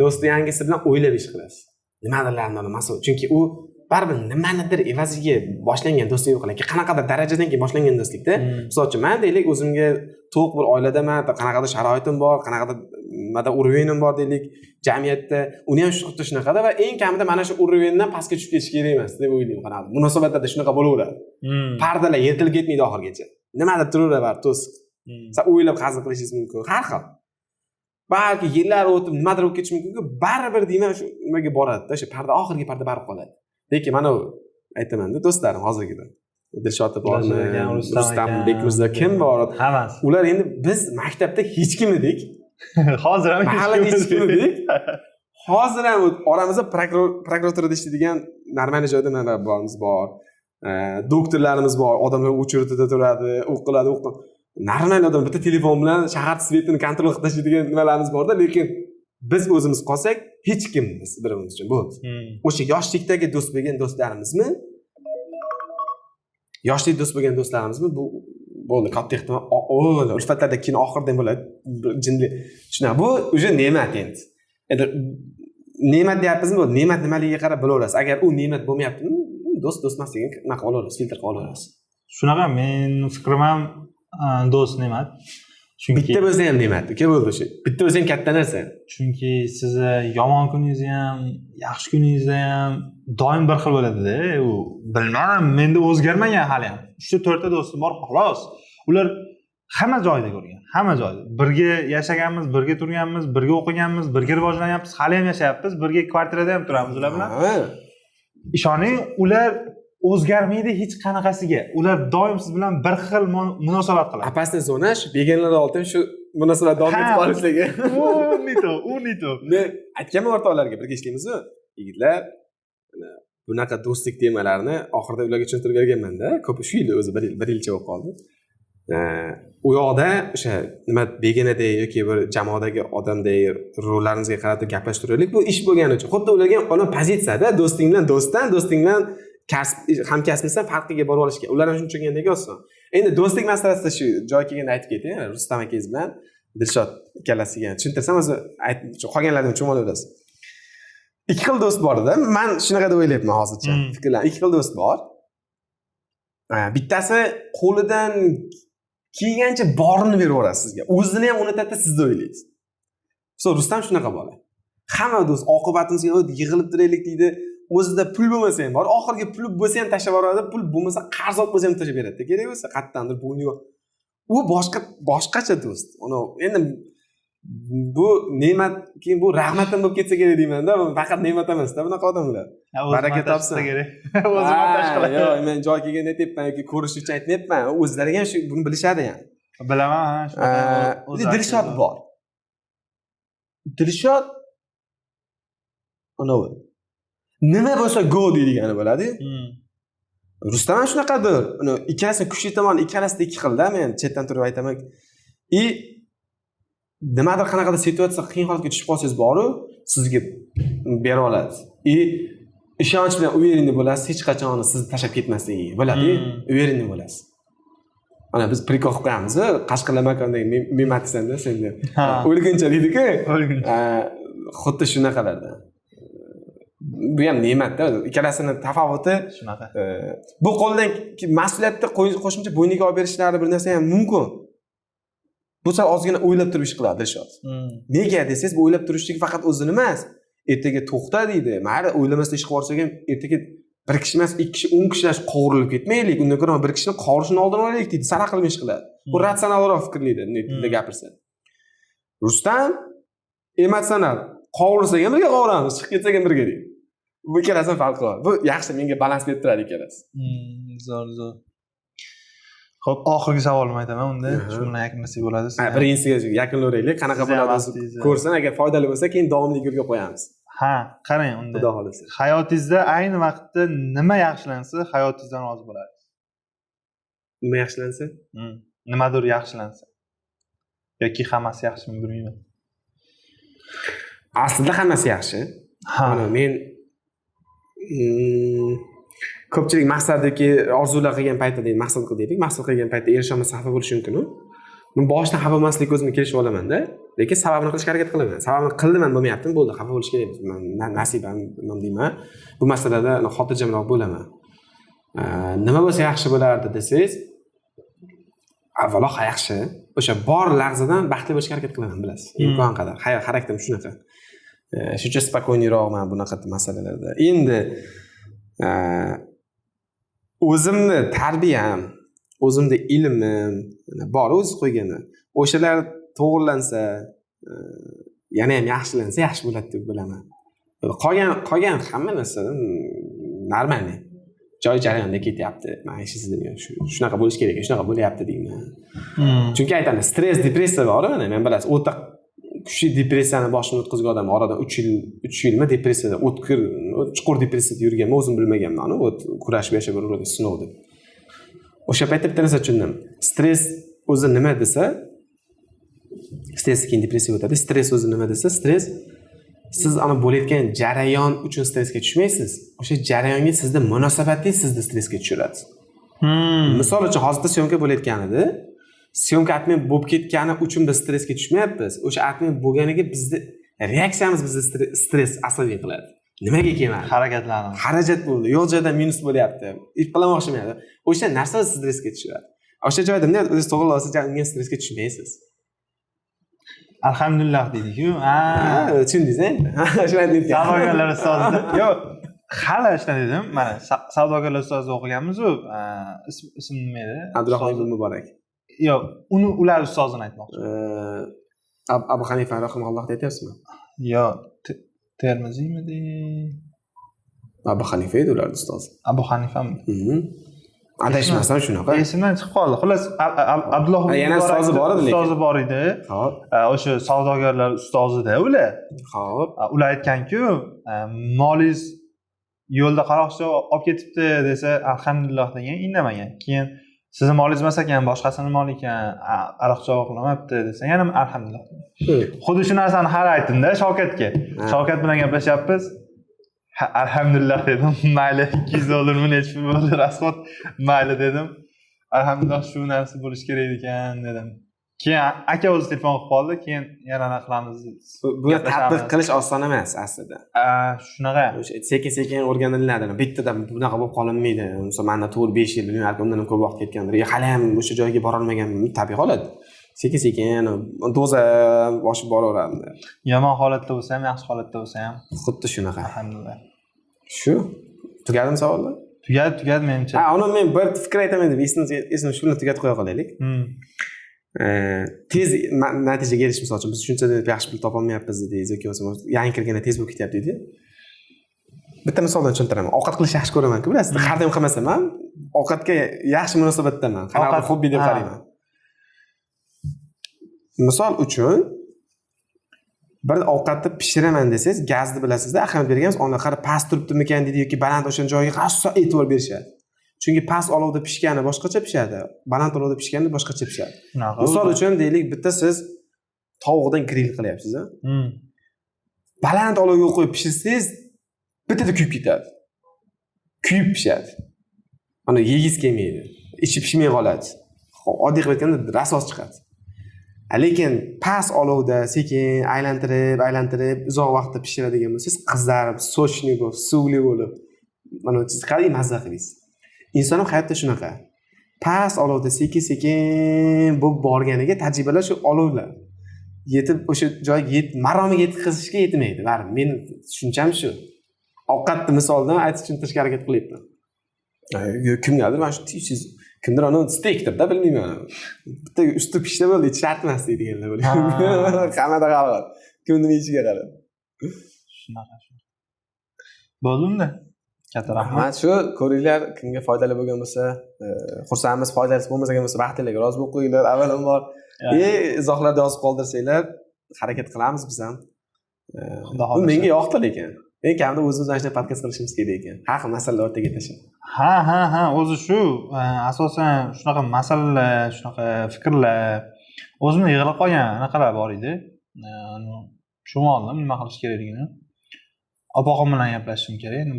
Do'stni yangisi bilan o'ylab ish qilasiz. Nimadirlarni mas'ul. Chunki u baribir nimanidir evaziga boshlangan do'stlik yo'q, lekin qanaqadir darajadan keyin boshlangan do'stlikda. Misol uchun, man deylik, o'zimga to'q bir oiladaman, qanaqadir sharoitim bor, qanaqadir nimada уровень im bor deylik jamiyatda. Uni ham xuddi shunaqada va eng kamida mana shu уровень dan pastga tushib ketish kerak emas deb o'ylayman. Qanaqadir munosabatlarda shunaqa bo'laveradi. Pardalar yirtilib ketmaydi oxirigacha. Nimadir turaveradi baribir to'siq. San o'ylab hazil qilishingiz mumkin har xil. Balki yillar o'tib nimadir bo'lib ketishi mumkinku, baribir deyman, shu nimaga boradida, o'sha parda, oxirgi parda baribir qoladi. Lekin mana u aytamanda, do'stlarim hozirgida Dilshod bormi, Dilshod aka, Rustam Rustam aka. Bekmirzo, kim bor, Hammasi. ular endi biz maktabda hech kim edik. Hozir ham Mahallada hech kim edik. Hozir ham oramizda prokuraturada ishlaydigan нормальный joyda mana borimiz bor, doktorlarimiz bor, odamlar очередь da turadi, u qiladi, u qiladi. Нормальный odam bitta telefon bilan shahar свет ini контроль qilib tashlaydigan nimalarimiz borda, lekin biz o'zimiz qolsak hech kimmiz bir birimiz uchun, bo'ldi. O'sha yoshlikdagi do'st bo'lgan do'stlarimizmi, yoshlik do'st bo'lgan do'stlarimizmi, bu bo'ldi, katta ehtimol ulfatlarda keyin oxirida ham bo'ladi bir jinli shunaqa. Bu уже ne'mat endi. Endi ne'mat deyapmizmi, bo'ldi, ne'mat nimaligiga qarab bilaverasiz. Agar u ne'mat bo'lmayaptimi, do'st do'st emasligini nima qilib olaverasiz, filtr qilib olaverasiz. Shunaqa, men fikrim ham do'st ne'mat. Chunki Bitta bo'lsa ham ne'mat, uka, bo'ldi, o'sha bitta bo'lsa ham katta narsa. Chunki sizni yomon kuningizda ham, yaxshi kuningizda ham doim bir xil bo'ladida u. Bilmadim, menda o'zgarmagan hali ham. Uchta, to'rtta do'stim bor, xolos. Ular hamma joyda ko'rgan, hamma joyda. Birga yashaganmiz, birga turganmiz, birga o'qiganmiz, birga rivojlanyapmiz, hali ham yashayapmiz, birga kvartirada ham turamiz ular bilan. Ishoning, ular o'zgarmaydi hech qanaqasiga. Ular doim siz bilan bir xil munosabat qiladi. Опасный zona shu begonalar oldin shu munosabat davom etib qolishligi. U не то, u не то. Men aytganman o'rtoqlarga, birga ishlaymizu, yigitlar, mana bunaqa do'stlik temalarini oxirida ularga tushuntirib berganmanda. Ko'p shu yil o'zi bir yilcha bo'lib qoldi. U yoqda o'sha nima, begonaday yoki bir jamoadagi odamday rollarimizga qarab gaplashib turaylik, bu ish bo'lgani uchun. Xuddi ularga ham ona pozitsiyada do'sting bilan do'stdan, do'sting bilan kasb hamkasbmisan farqiga borib olish kerak. Ular ham shuni tushungandek oson. Endi do'stlik masalasida shu joy kelganda aytib ketay, Rustam akangiz bilan Dilshod ikkalasiga tushuntirsam, o'zi qolganlarni tushunib olaverasiz. Ikki xil do'st borda, man shunaqa deb o'ylayapman hozircha. Fikrlar, ikki xil do'st bor. Bittasi qo'lidan kelgancha borini beraveradi sizga, o'zini ham unutadida, sizni o'ylaysiz. So Rustam shunaqa bola. Hamma do'st oqibatimizga yig'ilib turaylik deydi, o'zida pul bo'lmasa ham bor, oxirgi puli bo'lsa ham tashlab yuboradi, pul bo'lmasa qarz olib bo'lsa ham tashlab beradida, kerak bo'lsa qayerdandir bu yo'q. U boshqa, boshqacha do'st. Uni endi bu ne'mat, keyin bu rahmatim bo'lib ketsa kerak deymanda, bu faqat ne'mat emasda bunaqa odamlar. Baraka topsin. Kerak, o'zi montaj qiladi. Yo'q, men joy kelganda aytyapman yoki ko'rish uchun aytmayapman, o'zlariga ham shu buni bilishadi ham. Bilaman, ha, shunaqa. Dilshod bor. Dilshod anavi nima bo'lsa go deydigani bo'ladi. Rustam ham shunaqadir. Uni ikkalasini kuchli tomoni ikkalasida ikki xilda, men chetdan turib aytaman. И Nimadir, qanaqadir situatsiya, qiyin holatga tushib qolsangiz boru, sizga bera oladi и ishonch bilan уверенный bo'lasiz, hech qachon sizni tashlab ketmasligiga bo'ladi. Уверенный bo'lasiz. Mana biz прикол qilib qo'yamiz, Qashqirlar makondagi mematisanda sen deb, o'lguncha deydiku. O'lguncha. Xuddi shunaqalarda. Bu ham ne'matda, ikkalasini tafovuti. Shunaqa. Bu qo'ldan mas'uliyatni qo'shimcha bo'yniga olib berishlari bir narsa ham mumkin. Bu sal ozgina o'ylab turib ish qiladi Dilshod. Nega desangiz, bu o'ylab turishligi faqat o'zini emas, ertaga to'xta deydi, mayli, o'ylamasdan ish qilib yuborsak ham, ertaga bir kishi emas, ikki kishi, 10 kishilar qovurilib ketmaylik, undan ko'ra bir kishini qovurishini oldini olaylik deydi, sara qilib ish qiladi. Bu ratsionalroq fikrlaydi bunday tilda gapirsa. Rustam emotsional, qovurilsak ham birga qovuramiz, chiqib ketsak ham birga deydi. Bu ikkalasini farqi bor. Bu yaxshi, menga balans berib turadi ikkalasi. Zo'r, zo'r. Xo'p, oxirgi savolimni aytaman unda. Shu bilan yakunlasak bo'ladi. Ha, birinchisiga yakunlayveraylik, qanaqa Sizni ham bo'ladi o'zi vaqtingizni- ko'rsin, agar foydali bo'lsa, keyin davomli yo'lga qo'yamiz. Ha, qarang unda. Xudo xohlasa. Hayotingizda ayni vaqtda nima yaxshilansa, hayotingizdan rozi bo'lasiz? Nima yaxshilansa? Nimadir yaxshilansa. Yoki hammasi yaxshimi, bilmayman. Aslida hammasi yaxshi. Mana men ko'pchilik maqsadiki orzular qilgan paytda deydi, maqsad qil deylik, maqsad qilgan paytda erisholmasa xafa bo'lishi mumkin. Men boshidan xafa bo'lmaslikka o'zimga kelishib olamanda, lekin sababini qilishga harakat qilaman. Sababini qildim, bo'lmayaptimi, bo'ldi, xafa bo'lish kerak emas. Man nasibam nima deyman, bu masalada xotirjamroq bo'laman. Nima bo'lsa yaxshi bo'lardi desangiz, avvalo yaxshi, o'sha bor lahzadan baxtli bo'lishga harakat qilaman, bilasiz. Imkon qadar. Hayot xarakterim shunaqa. Shuncha спокойный roqman bunaqa masalalarda. Endi o'zimni tarbiyam, o'zimni ilmim bor, o'zi qo'ygani. O'shalar to'g'irlansa, yana ham yaxshilansa yaxshi bo'ladi deb bilaman. Qolgan hamma narsa нормальный. Joy jarayonda ketyapti. Men hech narsa demayman. Shunaqa bo'lishi kerak, shunaqa bo'lyapti deyman. Chunki aytaman, stress, depressiya bor, mana men bilasiz, o'ta kuchli depressiyani boshimdan o'tkazgan odam oradan 3 yil, 3 yilmi depressiyada, o'tkir, chuqur depressiyada yurganman, o'zim bilmaganman, вот kurashib yashab yurgan sinov deb. O'sha paytda bitta narsa tushundim. Stress o'zi nima desa, stress keyin depressiyaga o'tadi. Stress o'zi nima desa, stress siz ana bo'layotgan jarayon uchun stressga tushmaysiz. O'sha jarayonga sizni munosabatingiz sizni stressga tushiradi. Misol uchun hozirda syomka bo'layotgan edi. Syomka отмен bo'lib ketgani uchun biz stressga tushmayapmiz. O'sha отмен bo'lganiga bizni reaksiyamiz bizni stress asabiy qiladi. Nimaga kelmadi? Harakatlanamiz. Xarajat bo'ldi, yo'q joydan minus bo'lyapti. Ip qilamoqchi emas. O'sha narsa sizni stressga tushiradi. O'sha joyda bunday o'zingiz to'g'irlab olsangiz, unga stressga tushmaysiz. Alhamdulillah deydi-ku. Ha. Tushundingiz, shu aytayotganim. Savdogarlar ustozida. Yo'q, hali ishdan dedim. Mana savdogarlar ustozida o'qiganmiz-u. Ism nima edi? Abdurahmon ibn Muborak. Yo'q, uni ular ustozini aytmoqchi. Abu Hanifa rahimahulloh aytyapsizmi? Yo'q, Termiziymidi? Abu Hanifa edi ularning ustozi. Abu Hanifami? Adashmasam shunaqa. Esimdan chiqib qoldi. Xullas, Abdulloh ibn Yana ustozi bor edi lekin. Ustozi bor edi. Xo'p. O'sha savdogarlar ustozida ular. Xo'p. Ular aytganku, molingiz yo'lda qaroqchi olib ketibdi desa, alhamdulillah degan, indamagan. Keyin sizni molingiz emas ekan, boshqasini moli ekan, aroqchi o'g'irlamabdi desa, yana alhamdulillah. Xuddi shu narsani hali aytdim-da Shavkatga. Shavkat bilan gaplashyapmiz. Ha, alhamdulillah dedim. Mayli, 200 dollarmi necha pul bo'ldi rasxod, mayli dedim. Alhamdulillah shu narsa bo'lishi kerak ekan dedim. Keyin aka o'zi telefon qilib qoldi, keyin yana nima qilamiz? Buni Gaplashamiz. tatbiq qilish oson emas aslida. Shunaqa. O'sha sekin-sekin o'rganiladi. Bittada bunaqa bo'lib qolinmaydi. Misol menda 4-5 yil, bilmayman, undan ham ko'p vaqt ketgandir. Hali ham o'sha joyga borolmaganman, tabiiy holat. Sekin-sekin doza oshib boraveradi. Yomon holatda bo'lsa ham, yaxshi holatda bo'lsa ham. Xuddi shunaqa. Alhamdulillah. Shu. Tugadimi savollar? Tugadi, tugadi menimcha. Ha, uni men bir fikr aytaman deb esimni shu bilan tugatib qo'ya qolaylik. Tez natijaga erishish, misol uchun biz shuncha deb yaxshi pul topolmayapmiz dedingiz yoki bo'lmasa yangi kirganda tez bo'lib ketyapti deydi. Bitta misoldan tushuntiraman. Ovqat qilishni yaxshi ko'raman-ku, bilasiz. Har doim qilmasam ham ovqatga yaxshi munosabatdaman. Qanaqa hobbi deb qarayman. Misol uchun bir ovqatni pishiraman desangiz, gazni bilasizda, ahamiyat bergansiz, ona qarab past turibdimikan deydi yoki baland o'sha joyiga rosa e'tibor berishadi. Chunki past olovda pishgani boshqacha pishadi, baland olovda pishgani boshqacha pishadi. Misol uchun deylik, bitta siz Tovuqdan gril qilyapsiz, a? Baland olovga qo'yib pishirsangiz, bittada kuyib ketadi. Kuyib pishadi. Ana yegingiz kelmaydi. Ichi pishmay qoladi. Oddiy qilib aytganda rasos chiqadi. Lekin past olovda sekin aylantirib, aylantirib uzoq vaqtda pishiradigan bo'lsangiz, qizarib, сочный bo'lib, suvli bo'lib, mana siz qalay mazza qilasiz. Inson ham hayotda shunaqa. Past olovda sekin-sekin bo'lib borganiga tajribalar shu olovlar yetib o'sha joyga maromiga yetkazishga yetmaydi. Baribir meni tushuncham shu. Ovqatni misoldan aytish tushuntirishga harakat qilyapman. Kimgadir mana shu tez kimdir anavi steyk debda, bilmayman. Bitta usti pishsa bo'ldi, ichi shart emas deydiganlar bo'ladi. Hammada qarab, kim nima yeyishiga qarab. Shunaqa. Bo'ldi unda. Katta rahmat. Rahmat, shu ko'ringlar, kimga foydali bo'lgan bo'lsa, xursandmiz, foydasi bo'lmagan bo'lsa, baxtinglarga rozi bo'lib qo'yinglar avvalambor. Izohlarda yozib qoldirsanglar, harakat qilamiz biz ham. Xudo Bu xohlasa. menga yoqdi lekin. Men kamida o'zimiz mana shunday podkast qilishimiz kerak ekan. Har xil masalalar o'rtaga tashlab. Ha, o'zi shu, asosan shunaqa masalalar, shunaqa fikrlar o'zimda yig'ilib qolgan anaqalar bor edi. Tushunib oldim nima qilish kerakligini. Opog'im bilan gaplashishim kerak. Endi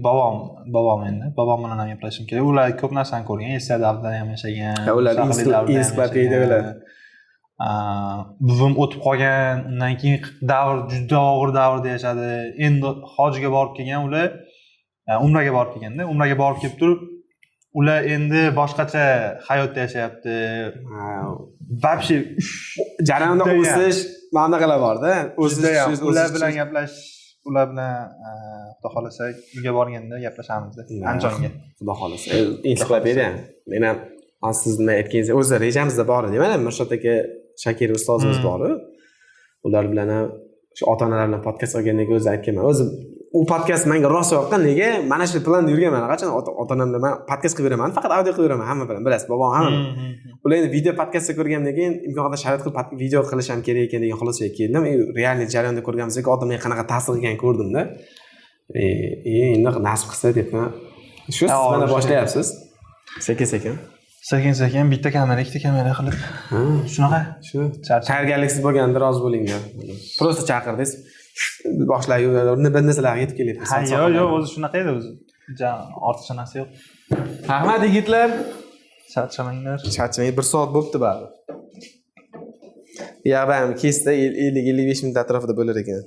bobom endi, bobom bilan ham gaplashishim kerak. Ular ko'p narsani ko'rgan, SSR davrida ham yashagan. Ha, ular mustaqillik davrida ham ensiklopediya yashagan. ular. Buvim o'tib qolgan, undan keyin davr juda og'ir davrda yashadi. Endi hojiga borib kelgan ular, umraga borib kelganda, umraga borib kelib turib, ular endi boshqacha hayotda yashayapti. Вообще Jarayonda Judayam. o'sish mana bunaqalar borda. O'sish, judayam tushish, ular o'sish, bilan tushish. gaplashish, ular bilan xudo xohlasa uyga borganda gaplashamiz Andijonga. Xudo xohlasa. Ensiklopediya. Men ham hozir siz nima aytganingiz o'zi rejamizda bor edi. Mana Mirshod aka, Shakir ustozimiz bor. Ular bilan ham shu ota-onalar bilan podkast qilgandan keyin o'zi aytganman. O'zi u podkast menga rosa yoqqan. Nega? Mana shu planda yurganman. Qachon ota-onam bilan man podkast qilib beraman, faqat audio qilib beraman hamma bilan, bilasiz, bobom hamma bilan. Ular endi video podkastda ko'rgandan keyin imkon qadar sharoit qilib video qilish ham kerak ekan degan xulosaga keldim. Реальный jarayonda ko'rganimizda odamlarga qanaqa ta'sir qilganini ko'rdimda. Endi nasib qilsa debman. Shu siz Ha, mana o'sha. boshlayapsiz. Sekin-sekin. Sekin-sekin bitta kamera, ikkita kamera qilib shunaqa. Shu. Charchab. Tayyorgarliksiz bo'lganda rozi bo'linglar. Просто chaqirdingiz. Boshlar bir narsalarga yetib kelyapmiz. Ha, yo'q, yo'q, o'zi shunaqa edi o'zi. Ortiqcha narsa yo'q. Rahmat yigitlar. Charchamanglar. Charchamang, 1 soat bo'libdi baribir. Ya, ham kesda 50-55 minut atrofida bo'lar ekan.